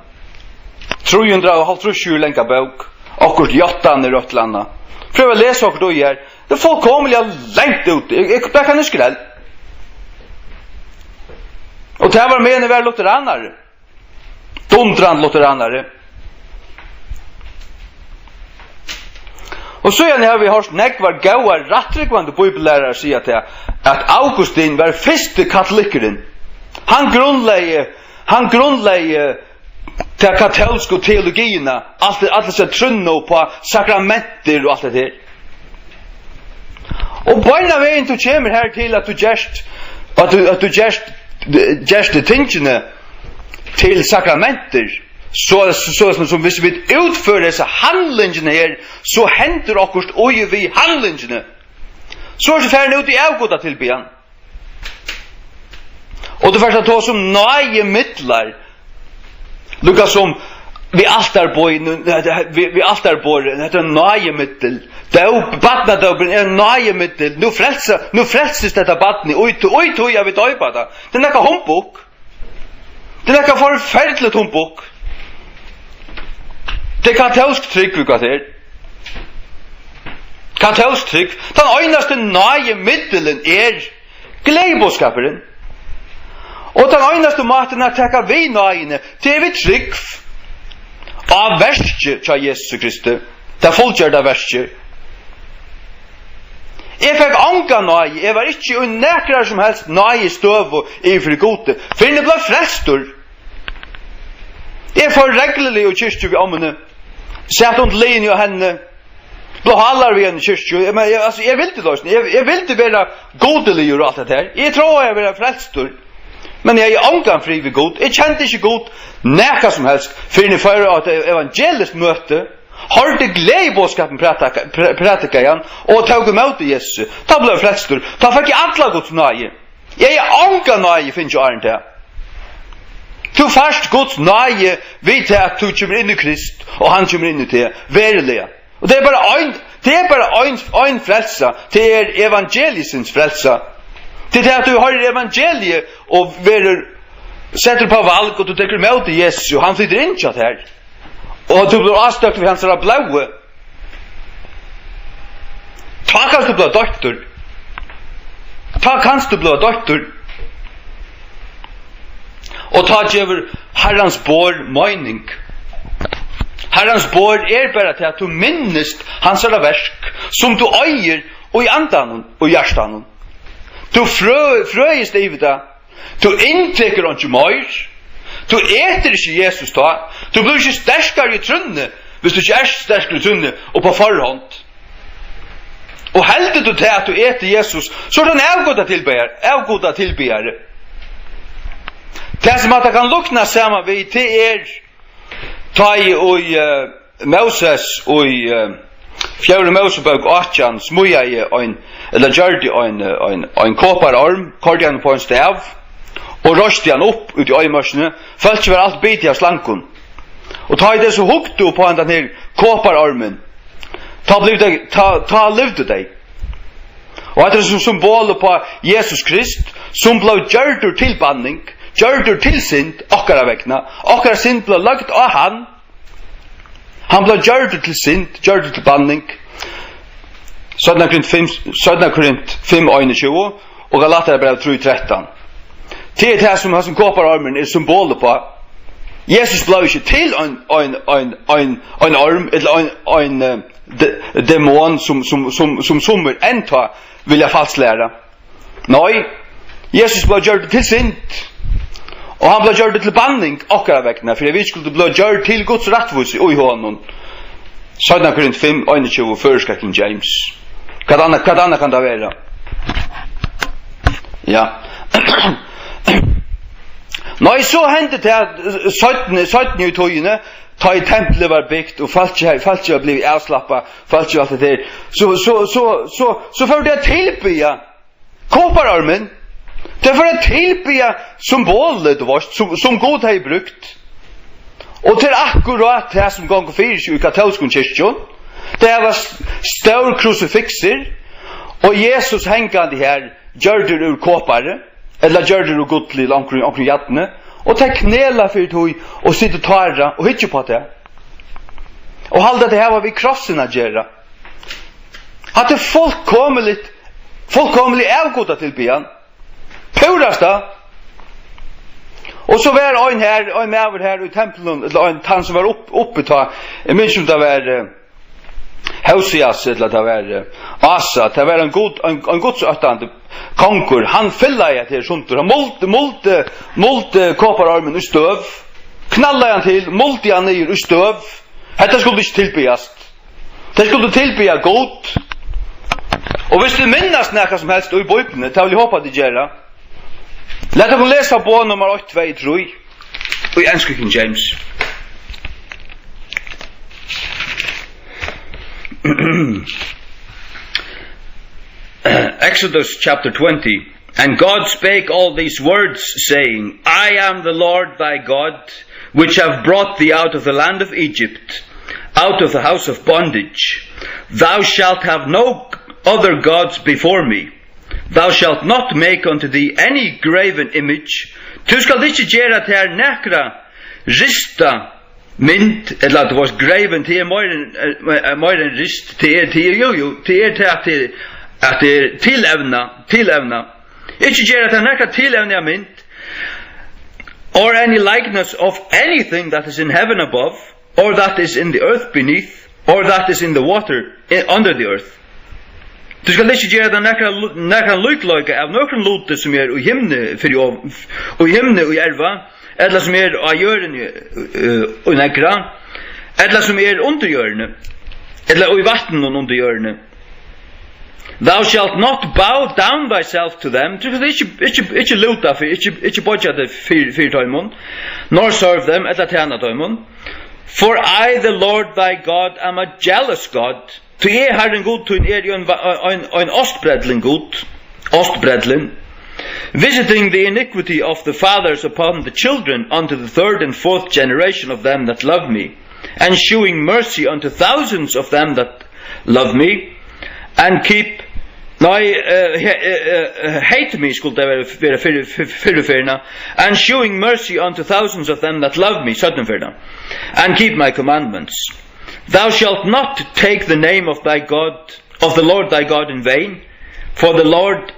Trý hundrað og hálvtrýss síður langa bók. Okkurt játtan er eitt ella annað. Prøva at lesa okkurt í har. Tað er fullkomiliga langt út. Eg, eg, tað kann eg skrell. Og tað var meðan eg var lutheranari. Dundrandi lutheranari. Og síðan havi eg hoyrt nógvar góðar, rættrúgvandi bíbellærarar siga tað, at Augustin var fyrsti katolikkurin. Hann grundlegði, hann grundlegði ta katólsku teologiina, alt, alla hesa trúnna upp á sakramentir og alt hetta her. Og beinanvegin tú kemur har til, at tú gerst, at tú, at tú gerst, gerst tingini til sakramentir, so, so, so sum, sum, hvis vit útføra hesa handlingina her, so hendir okkurt í við handlingini. So ert tú farin út í avgudatilbiðjan. Og tú fert at tosa um náðimidlar. Líka sum við altarborðið, við, við altarborðið, hetta er náðimiddil. Dóp, barnadópurin er náðimiddil. Nú frelsa, nú frelsist hetta barnið, í tí, í tí at vit doypa tað. Tað er nakað humbug. Tað er nakað forferdiligt humbug. Tað er katólsk trúgv, hvat tað er. Katólsk trúgv, tann einasti náðimiddilin er gleðiboðskapurin. Og tann einasti mátin at taka við náðini, tað er við trúgv á verkið hjá Jesusi Kristi. Tað fullgjørda verkið. Eg fekk onga náði, eg var ikki í nakrari sum helst náðistøðu yvir fyri Gudi, fyrr enn eg bleiv frelstur. Eg fór regluliga í kirkju við ommuni, sat undir liðini á henni, bleiv hálaður við henni í kirkju. Eg, men, eg, altso, eg vildi tað eisini. Eg, eg vildi vera gudiligur og alt hetta her. Eg trúði at vera frelstur. Men eg hevði ongan frið við Gud. Eg kendi ikki Gud nakað sum helst, fyrr enn eg fór á eitt evangeliskt møti, hoyrdi gleðiboðskapin prædika-, præ-, prædikaðan og tók ímóti Jesusi. Tá bleiv eg frelstur. Tá fekk eg alla Guds náði. Eg hevði onga náði fingið áðrenn tað. Tú fært Guds náði við tað, at tú kemur inn í Krist, og hann kemur inn í teg, veruliga. Og tað er bara ein, tað er bara ein, ein frelsa, tað er evangeliisins frelsa. Tað er tað, at tú hoyrir evangeliið og verður settur upp á valg, og tú tekur ímóti Jesusi, og hann flytur inn hjá tær. Og tú blívur ástøktur við hansara blóði. Tá kanst tú blíva doyptur. Tá kanst tú blíva doyptur. Og tá gevur Harrans borð meining. Harrans borð er bara tað, at tú minnist hansara verk, sum tú eigur í andanum og hjartanum. Tú frø-, frøist yvir tað. Tú inntekur einki meir. Tú etur ikki Jesus tá. Tú blívur ikki sterkari í trúnni, viss tú ikki ert sterkur í trúnni upp á forhond. Og heldur tú tað, at tú etur Jesus, so ert tú ein avgudatilbiðari, avgudatilbiðari. Tað, sum hatta kann líknast saman við, tað er, tá ið, eh, Móses í, eh, fjórðu Mósebók átjan smíðaði ein, ella gjørdi ein, eh, ein, ein koparorm, koyrdi hann upp á ein stav og reisti hann upp úti í oyðimørkini. Fólkið var alt bitið av slangum. Og tá ið tey so hugdu upp á hendan her koparormin, tá blivu tey, tá, tá livdu tey. Og hetta er sum symbol upp á Jesus Krist, sum bleiv gjørdur til banning, gjørdur til synd okkara vegna. Okkara synd bleiv løgd á hann. Hann bleiv gjørdur til synd, gjørdur til banning. Seinna Korint fimm, Seinna Korint fimm einogtjúgu og Galatarabræv trý trettan. Tað er tað, sum hasin koparormurin er symbol uppá. Jesus bleiv ikki til ein, ein, ein, ein, ein orm, ella ein, ein, eh, de-, demon, sum, sum, sum, sum summir enntá vilja falsklæra. Nei, Jesus bleiv gjørdur til synd, og hann bleiv gjørdur til banning okkara vegna, fyri at vit skuldu bliva gjørd til Guds rættvísi í honum. Seinna Korint fimm einogtjúgu, føroyska King James. Hvat annað, hvat annað kann tað vera? Ja. Nei, so hendi tað seinni, seinni í tíðini, tá ið templið var bygt, og fólkið, fólkið var blivið avslappað, fólkið og alt tað har. So, so, so, so, so fóru tey at tilbiðja koparormin. Tey fóru at tilbiðja symbolið, tú veitst, sum, sum Gud hevði brúkt. Og tað er akkurát tað, sum gongur fyri seg í katólskum kirkjum. Tey hava s-, stór krusifiksir, og Jesus hangandi har, gjørdur úr kopari, ella gjørdur úr gulli, ella onkrum, onkrum jarni, og tey knela fyri tí og sita og tára og hyggja upp á tað. Og halda, at tey hava við krossin at gera. Hatta er fullkomiliga, fullkomiliga avgudatilbiðjan. Púrasta. Og so var ein her, ein maður her í templinum, ella ein, tann sum var upp, uppi tá. Eg minnist ikki, um tað var, eh, Hósias, ella tað var, eh, Asa, tað var ein gud, ein, ein gudsóttandi kongur. Hann filaði hetta her sundur. Hann muldi, muldi, muldi koparormin í støv. Knallaði hann til, muldi hann niður í støv. Hetta skuldi ikki tilbiðjast. Tey skuldu tilbiðja Gud. Og viss tit minnast nakað sum helst í Bíbliuni, tað vil eg hopa, tit gera. Lat okkum lesa boð nummar eitt, tvey, trý í ensku King James. Exodus chapter twenty. And God spake all these words, saying, I am the Lord thy God, which have brought thee out of the land of Egypt, out of the house of bondage. Thou shalt have no other gods before me. Thou shalt not make unto thee any graven image. Tú skalt ikki gera tær nakra rista mynd, ella at tú veitst, graven, tað er meira enn, eh, eh, meira enn rist, tað er, tað er, jú, jú, tað er tað, at tað er, at tað er tilevna, tilevna. Ikki gera tær nakra tilevnaða mynd, or any likeness of anything that is in heaven above, or that is in the earth beneath, or that is in the water i-, under the earth. Tú skalt ikki gera tær nakra lu-, nakran líkleika av nøkrum luti, sum er í himni fyri ov-, í himni í erva, ella sum er á jørðini, eh, í neðra, ella sum er undir jørðini, ella í vatninum undir jørðini. Thou shalt not bow down thyself to them. Tú skalt ikki, ikki, ikki lúta fyri, ikki, ikki boyggja teg fyri, fyri teimum, nor serve them, ella tæna teimum. For I, the Lord thy God, am a jealous God. Tí eg, Harrin Gud tín, eri ein va-, ein, ein ástbrellin Gud, ástbrellin. visiting the iniquity of the fathers upon the children unto the third and fourth generation of them that love me, and shewing mercy unto thousands of them that love me, and keep, nei, eh, he-, eh, eh, eh, hate me, skuldi tað vera, vera fyrr-, fyrr-, fyrru ferðina, and shewing mercy unto thousands of them that love me, seinnu ferðina, and keep my commandments. Thou shalt not take the name of thy God, of the Lord thy God in vain, for the Lord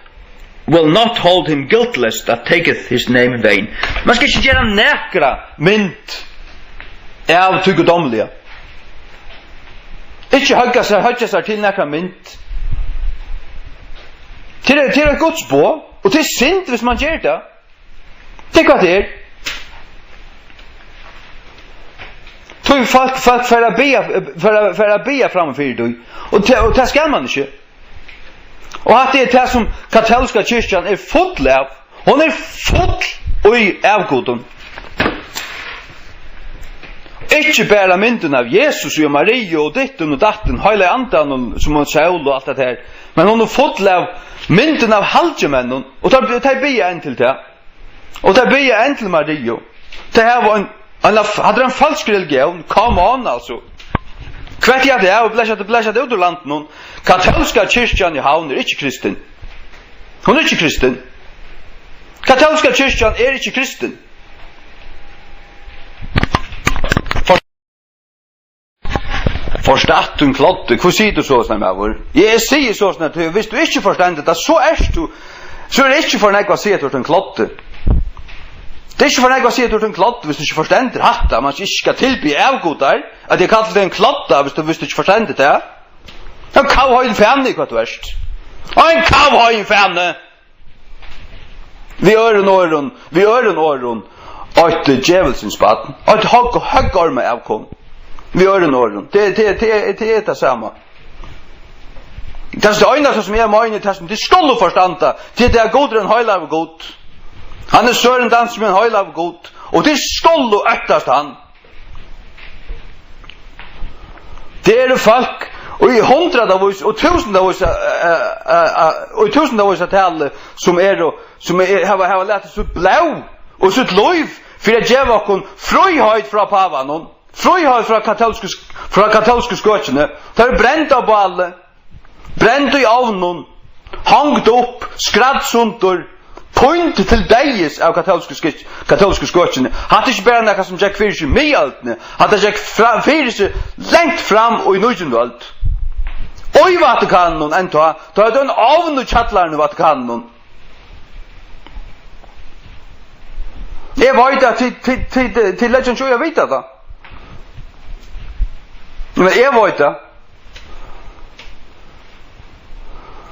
will not hold him guiltless that taketh his name in vain. Man skal ikki gera nakra mynd av tí guddomliga. Ikki høgga sær, høggja sær til nakra mynd. Til er, til er Guds boð, og til synd, hvis man ger det. Tað er hvat tað er. Tí fólk, fólk fara at biðja, fara, fara at biðja framman fyri tí. Og tað, og tað skal man ikki. Og hatta er tað, sum katólska kirkjan er full av. Hon er full í avgudum. Ikki bara myndin av Jesus og Mariu og dittin og dattin, heilaga andanum, sum hon sól og alt det her. Men hon er full av myndin av halgimonnum, og tey, tey biðja enn til tað. Og tey biðja enn til Mariu. Tey hava ein, ein, hatta er ein falsk religión. Come on, altso. Hvat er tað? Og blæsa, blæsa tað út úr landinum. Katólska kirkjan í Havn er ikki kristin. Hon er ikki kristin. Katólska kirkjan er ikki kristin. Forstatt, tín kloddi, hví sigur tú soleiðis, maður? Eg sigi soleiðis, tí viss tú ikki forstendur tað, so ert tú, so er tað ikki for nógv at siga, at tú ert ein kloddi. Tað er ikki for nógv at siga, at tú ert ein kloddi, viss tú ikki forstendur hatta, man ikki skal tilbiðja avgudar, at eg kalli teg ein klodda, viss tú, viss tú ikki forstendur tað. Ein kavheitin fani, hvat tú ert. Ein kavheitin fani! Við øðrum orðum, við øðrum orðum, eitt djevulsins barn, eitt høgg-, høggorma avkom. Við øðrum orðum, tað, tað, tað, tað er tað sama. Tað er tað einasta, sum eg meini, tað sum tit skulu forstanda, tað er, at Gud er ein heilagur Gud. Hann er søren dansk, men heilagur Gud. Og tit skulu óttast hann. Tað eru fólk, og í hundraðavís og túsundavís, eh, eh, eh, og í túsundavís av tali, sum eru, sum er, hava, hava latið sítt blóð og sítt lív fyri at geva okkum fríheit frá pávanum, fríheit frá katólsku, frá katólsku skøkjuni. Tey eru brend á báli. Brend í ovnum, hongd upp, skrædd sundur, pínd til deyðis av katólsku skik-, katólsku skøkjuni. Hatta er ikki bara nakað, sum gekk fyri seg í miðøldini. Hatta gekk fra-, fyri seg langt fram í nítjandu øld. Og í Vatikaninum enntá, tá høvdu ein ovn í kjallaranum í Vatikaninum. Eg veit, at tit, tit, tit, tit leggja ikki í at vita tað. Men eg veit tað.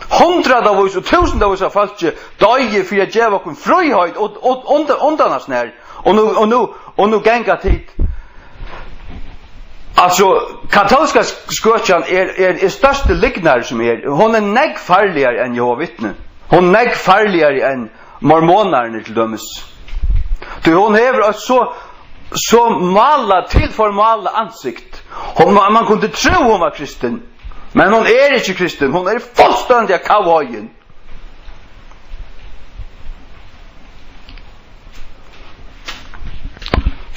Hundraðavís og túsundavís av fólki doyðu fyri at geva okkum fríheit og, og undan, undan at snara. Og nú, og nú, og nú ganga tit. Altso, katólska sk-, skøkjan er, er, er størsti lygnari sum er. Hon er nógv farligari enn Jehova Vitni. Hon er nógv farligari enn mormonarnir til dømis. Tí hon hevur eitt so, so málað, til formálað ansikt. Hon, man, man kundi trúð, hon var kristin, men hon er ikki kristin. Hon er fullstendiga kavheitin.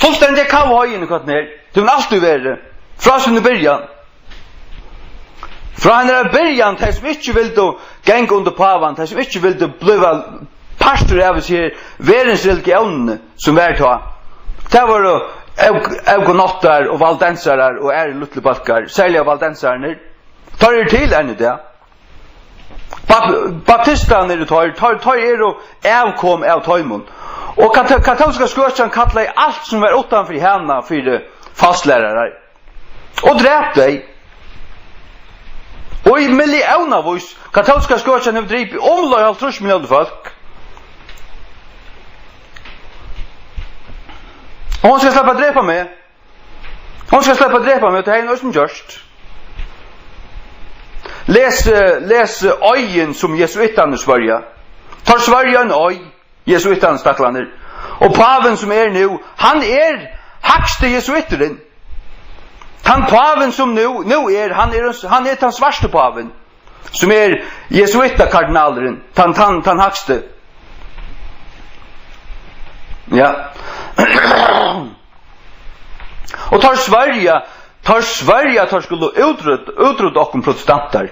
Fullstendiga kavheitin, hvat hon er. Tað hevur hon altíð verið. Frá síni byrjan. Frá hennara byrjan, tey sum ikki vildu ganga undir pávan, tey sum ikki vildu blíva partur av hesi her verðins religiónini, sum var tá. Tað vóru ev-, evgonottar og valdensarar og aðrir lítlir bólkar, serliga valdensararnir. Teir eru til enn í dag. Bap-, baptistarnir eru teir, teir, teir eru avkom av teimum. Og kat-, katólska skøkjan kallaði alt, sum var uttan fyri hana, fyri falsklærarar. Og drap tey. Og í milliónavís, katólska skøkjan hevur dripið umleið hálvtrýss milliónir fólk. Og hon skal sleppa at drepa meg. Hon skal sleppa at drepa meg, og tað hevði hon eisini gjørt. Les, eh, les, eh, oyðin, sum jesuittarnir svørja. Teir svørja ein oyð. Jesuittarnir, staklarnir. Og pávin sum er nú, hann er hægsti jesuitturin. Tann pávin sum nú, nú er, hann er, hann er tann svarti pávin, sum er jesuittakardinalurin, tann, tann, tann hægsti. Ja. Og teir svørja, teir svørja, at teir skulu útrýt-, útrýta okkum protestantar.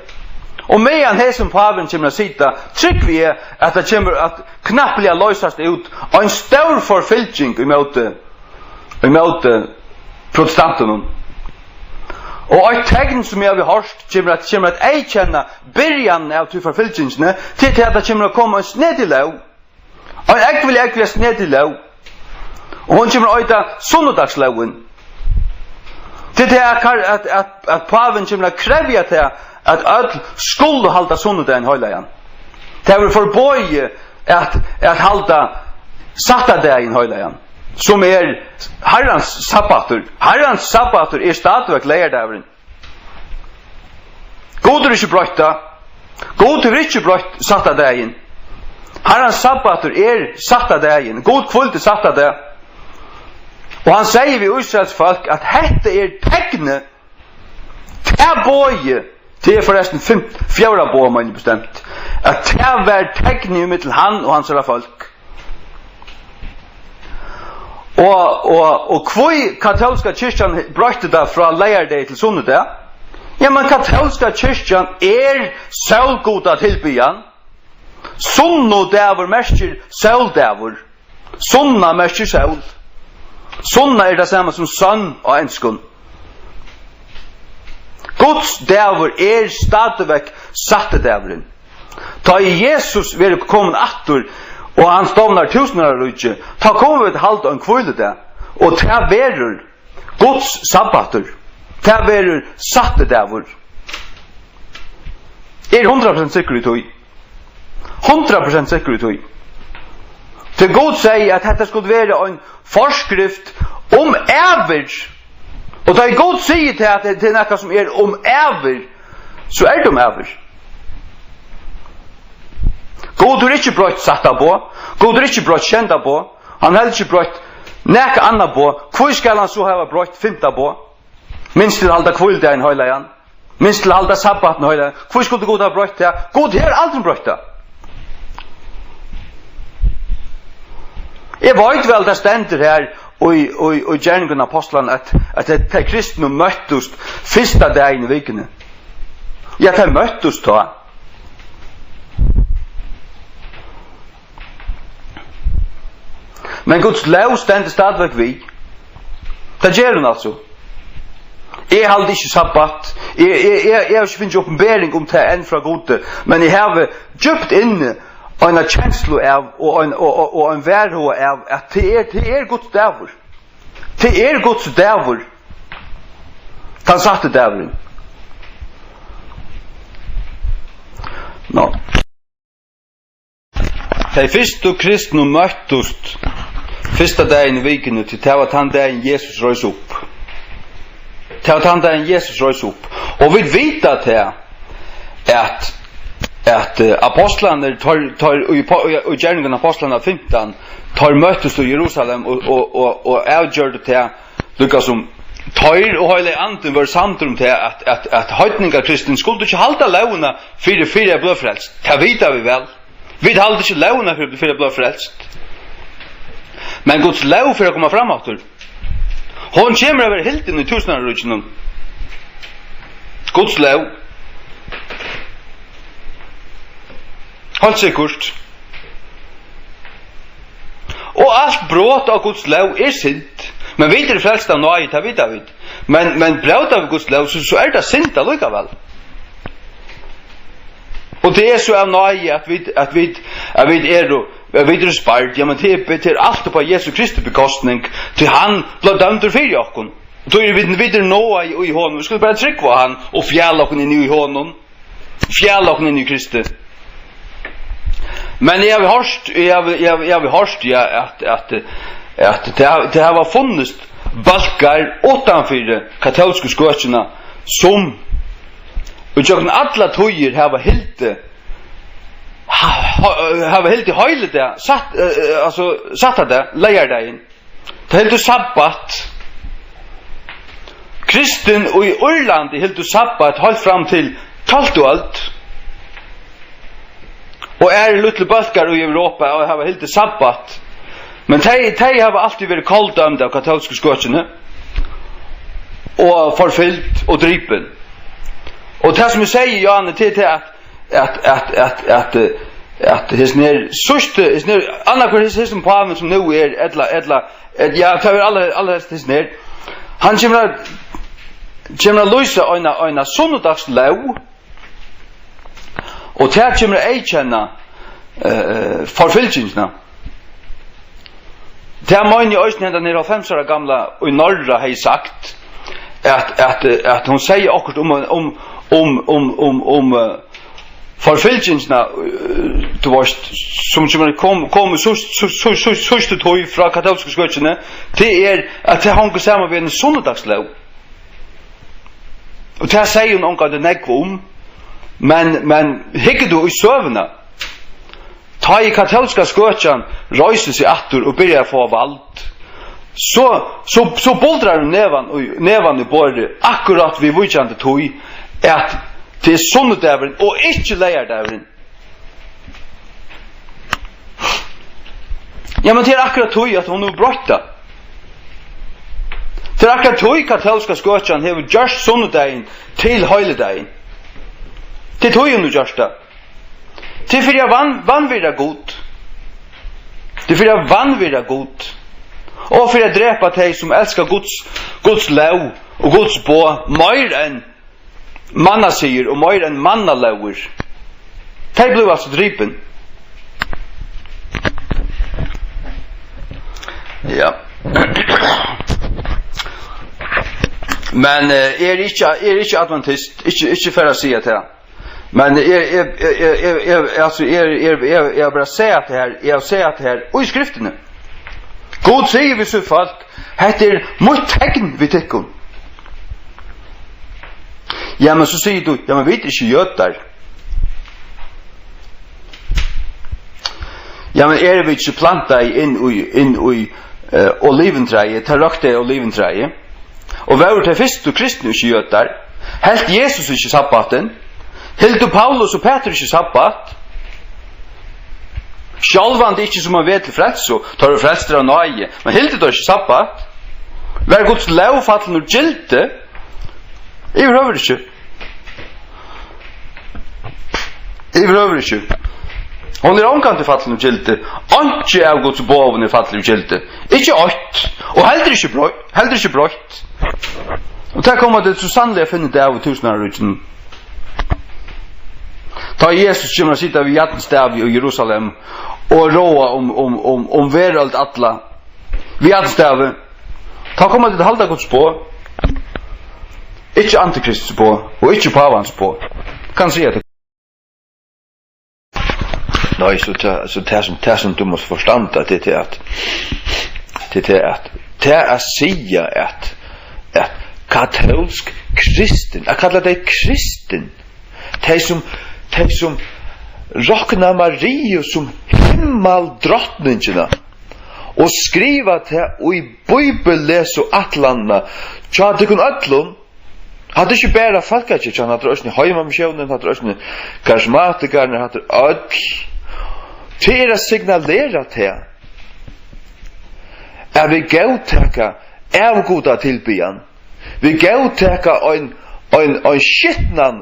Og meðan hesin pávin kemur at sita, trúgvi eg, at tað kemur at knappliga loysast út ein stór forfylging ímóti, ímóti protestantunum. Og eitt tekn, sum eg havi hoyrt, kemur at, kemur at eyðkenna byrjanina av tí forfylgingini, til tað, at tað kemur at koma ein snedig lóg. Ein ógvuliga, ógvuliga snedig lóg. Og hon kemur at eita sunnudagslógin. Til tað at, at, at, at pávin kemur at krevja tað, at øll skulu halda sunnudagin heilagan. Tað verður forboðið at, at halda sattardagin heilagan, sum er Harrans sabbatur. Harrans sabbatur er stadigvæk leygardagurin. Gud hevur ikki broytt tað. Gud hevur ikki broytt sattardagin. Harrans sabbatur er sattardagin. Gud hvíldi sattardag. Og hann segði við Ísraels fólk, at hetta er teknið, tað boðið, tað er forrestin fim-, fjórða boð, meini eg bestemt, at tað var teknið ímillum hann og hansara fólk. Og, og, og hví katólska kirkjan broytti tað frá leygardegi til sunnudag? Ja, men katólska kirkjan er sólgudatilbiðjan. Sunnudagur merkir sóldagur. Sunna merkir sól. Sunna er tað sama sum sun á enskum. Guds dagur er stadigvæk sattidagurin. Tá ið Jesus verður komin aftur, og hann stovnar túsundáraríki, tá koma vit at halda ein hvíludag, og tað verður Guds sabbatur. Tað verður sattidagur. Eg eri hundrað prosent sikkur í tí. Hundrað prosent sikkur í tí. Tí Gud segði, at hetta skuldi vera ein forskrift um ævir. Og tá ið Gud sigur til, at tað er nakað, sum er um ævir, so er tað um ævir. Gud hevur ikki broytt sætta boð. Gud hevur ikki broytt sjeynda boð. Hann hevur ikki broytt nakað annað boð. Hví skal hann so hava broytt fimta boð? Minst til at halda hvíludagin heilagan. Minst til at halda sabbatin heilagan. Hví skuldi Gud hava broytt tað? Gud hevur aldrin broytt tað. Eg veit væl, tað stendur her í, í, í Gerningum Ápostlanna, at, at tey, tey kristnu møttust fyrsta dagin í vikuni. Ja, tey møttust tá. Men Guds lóg stendur stadigvæk við. Tað ger hon altso. Eg haldi ikki sabbat. Eg, eg, eg, eg havi ikki fingið opinbering um tað enn frá Gudi, men eg havi djúpt inni eina kenslu av og ein, og, og, og ein varhuga av, at tað er, tað er Guds dagur. Tað er Guds dagur. Tann sætti dagurin. Nå. Tey fyrstu kristnu møttust fyrsta dagin í vikuni, tí tað var tann dagin, Jesus reis upp. Tað var tann dagin, Jesus reis upp. Og vit vita tað, at, at, eh, ápostlarnir, teir, teir, í, í, í Gerningum Ápostlanna fimtan, teir møttust í Jerusalem og, og, og, og avgjørdu tað, líka sum teir og Heilagi Andin vóru samdir um tað, at, at, at heidningakristin skuldi ikki halda lógina fyri, fyri at blíva frelst. Tað vita vit væl. Vit halda ikki lógina fyri, fyri at blíva frelst. Men Guds lóg fer at koma fram aftur. Hon kemur at verða hildin í túsundáraríkinum. Guds lóg. Heilt sikkurt. Og alt brot á Guds lóg er synd. Men vit eru frelst av náði, tað vita vit. Men, men bróta vit Guds lóg, so, so er tað synd allíkavæl. Og tað er so av náði, at vit, at vit, at vit eru, at vit eru spard. Ja, men tað er, tað er alt upp á Jesu Kristi bekostning, tí hann bleiv dømdur fyri okkum. Og tí eru vit, vit eru náaði í honum. Vit skulu bara trúgva á hann og fjala okkum inn í honum. Fjala okkum inn í Kristi. Men eg havi hoyrt, eg havi, eg havi, eg havi hoyrt, ja, at, at, at tað, tað hava funnist bólkar uttanfyri katólsku skøkina, sum í gjøgnum allar tíðir hava hildið, ha-, ha-, hava hildið heiligdag, satt, eh, eh, altso, sattardag, leygardagin. Tey hildu sabbat. Kristin í Írlandi hildu sabbat heilt fram til tólvtu øld. Og aðrir lítlir bólkar í Europa hava hildið sabbat. Men tey, tey hava altíð verið koldømd av katólsku skøkjuni og forfylgd og dripin. Og tað, sum eg sigi, Johanne, til tað, at, at, at, at, at, eh, at hesin her síðsti, hesin her, annaðhvørt hesin, hesin pávin, sum nú er, ella, ella, et-, ja, tað er alla, alla hesin her. Hann kemur at, kemur at lýsa eina, eina sunnudagslóg, og tað kemur at eyðkenna, eh, forfylgingina. Tað meini eg eisini, hendan her hálvfems ára gamla í Norra hevði sagt, at, at, at hon segði okkurt um, um, um, um, um, um, eh, forfylgingina, eh, tú veist, sum, sum kom, kom í síðst-, síðst-, síðst-, síðst-, síðstu tíð frá katólsku skøkjuni, tað er, at tað hongur saman við eini sunnudagslóg. Og tað segði hon ongantíð nógv um, men, men hyggur tú í søguna, tá ið katólska skøkjan reisir seg aftur og byrjar at fáa vald, so, so, so buldrar hon nevan í, nevan í borðið, akkurát viðvíkjandi tí, at tað er sunnudagurin og ikki leygardagurin. Ja, men tað er akkurát tí, at hon hevur broytt tað. Tað er akkurát tí, katólska skøkjan hevur gjørt sunnudagin til heilagdagin. Tað er tí, hon hevur gjørt tað. Tað er fyri at van-, vanvirða Gud. Tað er fyri at vanvirða Gud. Og fyri at drepa tey, sum elska Guds, Guds lóg og Guds boð meir enn mannasiðir og meir enn mannalógir. Tey bliva altso dripin. Ja. Men, eh, eg eri ikki, eg eri ikki adventist, ikki, ikki fyri at siga tað. Men eg, eg, altso, eg, eg, eg, eg vil bara siga at tað her, eg vil siga at tað her, og í skriftini. Gud sigur við sítt fólk, "Hetta er mítt tekn við tykkum." Ja, men so sigur tú, "Ja, men vit eru ikki jødar." Ja, men eru vit ikki plantaði inn í, inn í, eh, oliventræið, tað røktaða oliventræið? Og vóru tey fyrstu kristnu ikki jødar? Helt Jesus ikki sabbatin? Hildu Paulus og Petur ikki sabbat? Sjálvandi ikki sum ein veg til frelsu, teir eru frelstir av náði, men hildu teir ikki sabbat? Var Guds lóg fallin úr gildi? Yvirhøvur ikki. Yvirhøvur ikki. Hon er ongantíð fallin úr gildi. Einki av Guds boðum er fallið úr gildi. Ikki eitt. Og heldur ikki broytt. Heldur ikki broytt. Og tað koma tit so sanniliga at finna út av í túsundáraríkinum. Tá Jesus kemur at sita við jarnstavi í Jerusalem og ráða um, um, um, um verøld alla við jarnstavi, tá koma tit at halda Guds boð. Ikki antikrists boð og ikki pávans boð. Kann siga tað. Nei, so tað, so tað sum, tað sum tú mást forstanda, tað er tað at, tað er tað at, tað at siga at, at katólsk kristin, at kalla tey kristin, tey sum, tey sum rokna Mariu sum himmaldrotningina og skriva tað í bíbellesuætlanina hjá tykkum øllum, hatta er ikki bara Fólkakirkjan, hatta er eisini Heimamissiónin, hatta er eisini Karismatikarnir, hatta er øll. Tað er at signalera tað, at vit góðtaka avgudatilbiðan. Vit góðtaka ein, ein, ein skitnan,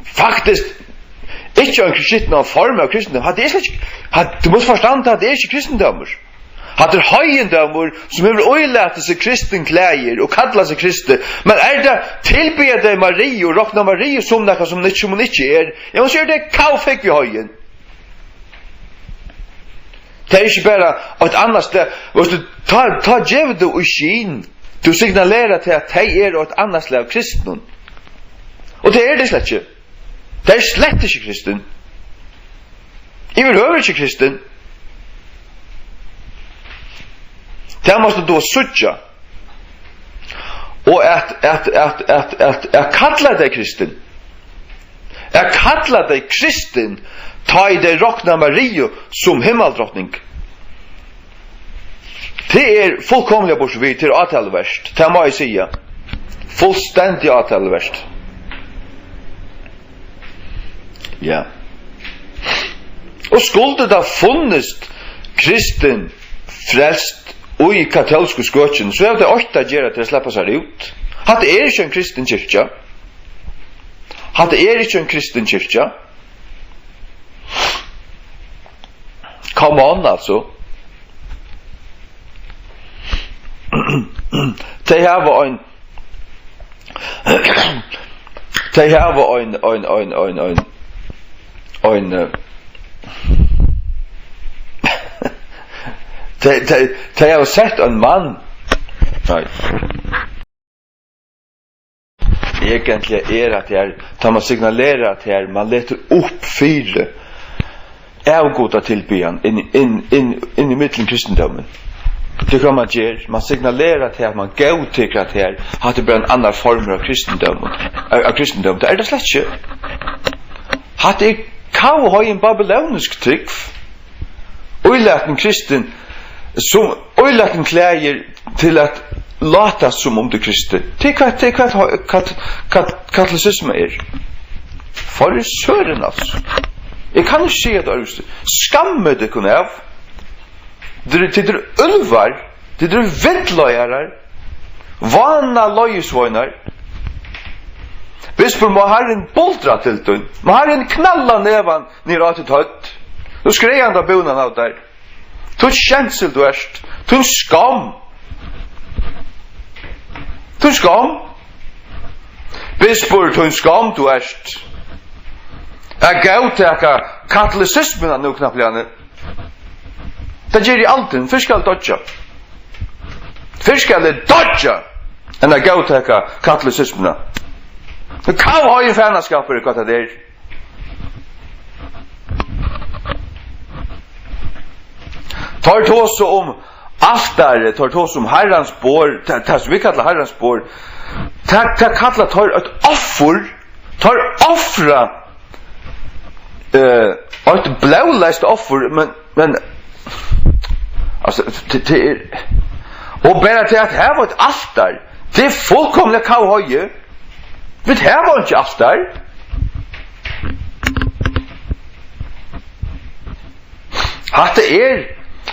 faktiskt, ikki ein skitnan form av kristindóm. Hatta er slett ikki, hatta, tú mást forstanda, hatta er ikki kristindómur. Hatta er heiðindómur, sum hevur ílatið seg kristin klæðir og kallar seg kristi. Men er tað, tilbiðja tey Mariu og rokna Mariu sum nakað, sum hon ikki, sum hon ikki er? Ja, men so er tað kavfekk við heiðin. Tað er ikki bara eitt annað stað. Veitst tú, tá, tá gevur tú í skyn, tú signalerar til, at tey eru eitt annað slag av kristnum. Og tað eru tey slett ikki. Tað er slett ikki kristin. Yvirhøvur ikki kristin. Tað mást tú síggja. Og at, at, at, at, at, at kalla tey kristin. At kalla tey kristin, tá ið tey rokna Mariu sum himmaldrotning. Tað er fullkomiliga burtur við, tað er átaluvert, tað má eg siga. Fullstendiga átaluvert. Ja. Og skuldi tað funnist kristin frelst í katólsku skøkjuni, so hava tey eitt at gera til at sleppa sær út. Hatta er ikki ein kristin kirkja. Hatta er ikki ein kristin kirkja. Come on, altso. Tey hava ein, tey hava ein, ein, ein, ein, ein, ein, eh, tey, tey, tey hava sett ein mann. Nei. Eigentliga er at her, tá man signalerar at her, man letur upp fyri avgudatilbiðjan inn, inn, inn, inn í millum kristindómin. Tað er hvat man ger, man signalerar at her, man góðtekur at her, hatta er bara ein annar formur av kristindómi, av, av kristindómi. Tað er tað slett ikki. Hatta er kavheiðin babylonisk trúgv. Ílatin kristin, sum ílatin klæðir til at láta sum um tú kristin. Tað er hvat, tað er hvat, hvat, hvat katolisisma er. Forri sørin, altso. Eg kann ikki siga tað øðrvísi. Skammið tykkum av. Tit eru, tit eru úlvar. Tit eru villleiðarar. Vána leiðisveinar. Bispur, má Harrin buldra til tín. Má Harrin knalla nevan niður á títt høvd. Tú skræðandi búnan av tær. Tú skensel, tú ert. Tú skam. Tú skam. Bispur, tú skam, tú ert. At góðtaka katolisismuna nú knappliga. Tað geri eg aldrin. Fyrst skal eg doyggja. Fyrst skal eg doyggja, enn at góðtaka katolisismuna. Kavheiðin fanaskapur er hvat tað er. Teir tosa um altarið, teir tosa um Harrans borð, tað, tað sum vit kalla Harrans borð, tað, tað kalla teir eitt offur, teir ofra, eh, eitt blóðleyst offur, men, men, altso, tað, tað er, og bara til at hava eitt altar, tað er fullkomiliga kavheiði. Vit hava einki altar. Hatta er,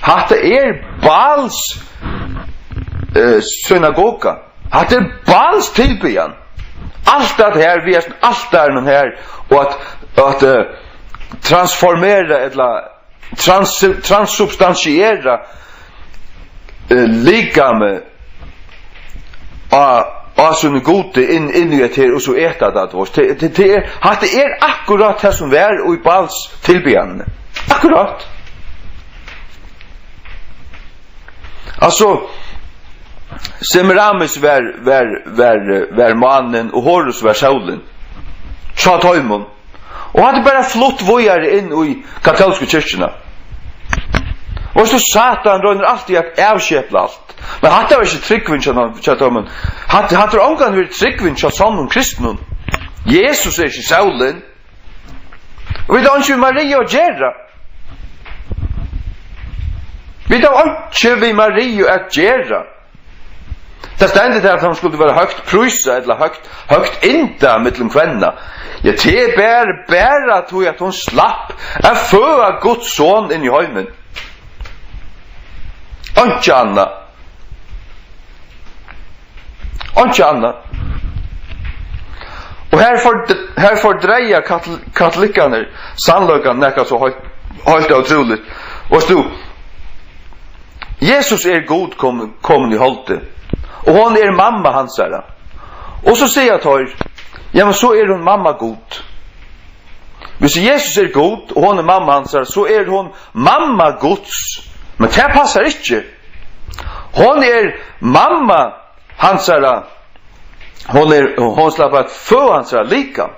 hatta er Baals, eh, synagoga. Hatta er Baals tilbiðjan. Alt at her, við hesum altarinum her, og at, at, eh, transformera ella trans-, transubstantiera, eh, likamið á, á sínum gudi inn, inn í hetta her, og so eta tað, tú veist. Tað, tað, tað er, hatta er akkurát tað sum var í Baals tilbiðjanini. Akkurát. Altso, Semiramis var, var, var, var mánin, og Horus var sólin. Hjá teimum. Og hatta er bara flutt víðari inn í katólsku kirkjuna. Veitst tú, Satan roynir altíð at avskepla alt. Men hatta var ikki trúgvin hjá, hjá teimum. Hatta, hatta er ongantíð verið trúgvin hjá sonnum kristnum. Jesus er ikki sólin. Og vit hava einki við Maria at gera. Vit hava einki við Maria at gera. Tað stendur har, at hon skuldi vera høgt prísað ella høgt, høgt yndað millum kvenna. Ja, tað er bara, bara tí, at hon slapp at føða Guds son inn í heimin. Einki annað. Einki annað. Og her for-, her fordreiga katol-, katolikkarnir sannleikan nakað so heilt, heilt ótrúligt. Veitst tú, Jesus er Gud kom-, komin í holdið, og hon er mamma hansara. Og so siga teir, ja, men so er hon mamma Gud. Hvis Jesus er Gud, og hon er mamma hansara, so er hon mamma Guds. Men tað passar ikki. Hon er mamma hansara. Hon er, hon slapp at føða hansara likam.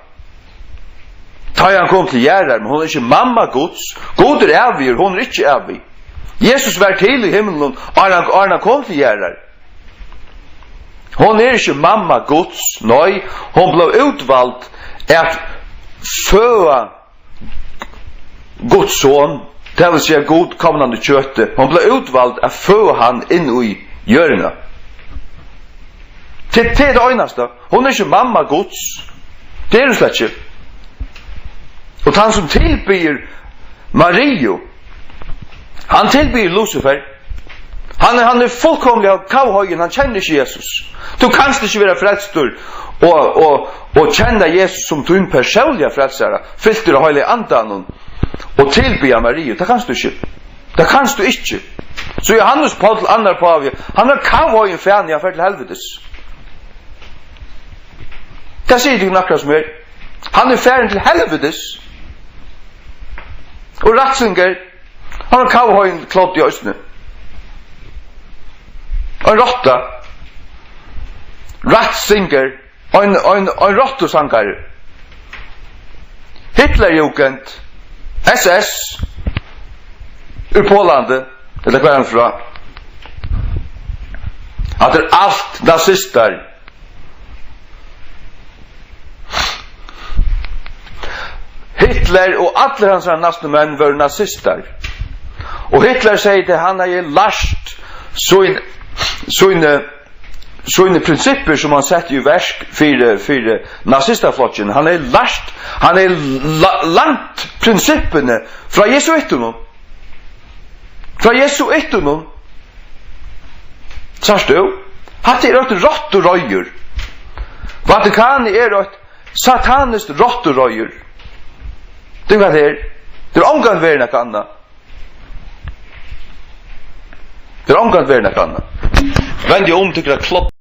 Tá hann kom til jarðar, men hon er ikki mamma Guds. Gud er ævigur, hon er ikki ævig. Jesus var til í himlinum, áðrenn hann, áðrenn hann kom til jarðar. Hon er ikki mamma Guds, nei, hon bleiv útvald at føða Guds son, tað vil siga Gud komnan í kjøti. Hon bleiv útvald at føða hann inn í jørðina. Tað, tað er tað einasta. Hon er ikki mamma Guds. Tað er hon slett ikki. Og tann sum tilbiður Mariu, hann tilbiður Lucifer. Hann er, hann er fullkomliga kavhoygin, hann kennir ikki Jesus. Tú kanst ikki vera frelstur og, og, og kenna Jesus sum tín persónliga frelsara, fyltur av Heilaga Andanum og tilbiðja Mariu. Tað kanst tú ikki. Tað kanst tú ikki. So Jóhannes Páll, annar pávi, hann er kavhoygin fani, hann fer til helvitis. Hvat sigur tú, nakar sum er? Hann er farin til helvitis. Og Ratzinger, hann er kavhoygin, kloddi eisini. Ein rotta. Ratzinger, ein, ein, ein rottusangari. Hitlerjugend, S S, úr Póllandi, ella hvar er hann frá? Hatta er alt nazistar. Hitler og allir hansara næstu menn vóru nazistar. Og Hitler segði, at hann hevði lært sín, síni, síni prinsippir, sum hann setti í verk fyri, fyri nazistaflokkin. Hann hevði lært, hann hevði la-, lært prinsippini frá jesuittunum. Frá jesuittunum. Sært tú? Hatta er eitt rottureiður. Vatikanið er eitt sataniskt rottureiður. Tú, hvat tað er? Tað er ongan verð nakað annað. Tað er ongan verð nakað annað. Vendi um, tykra klopp.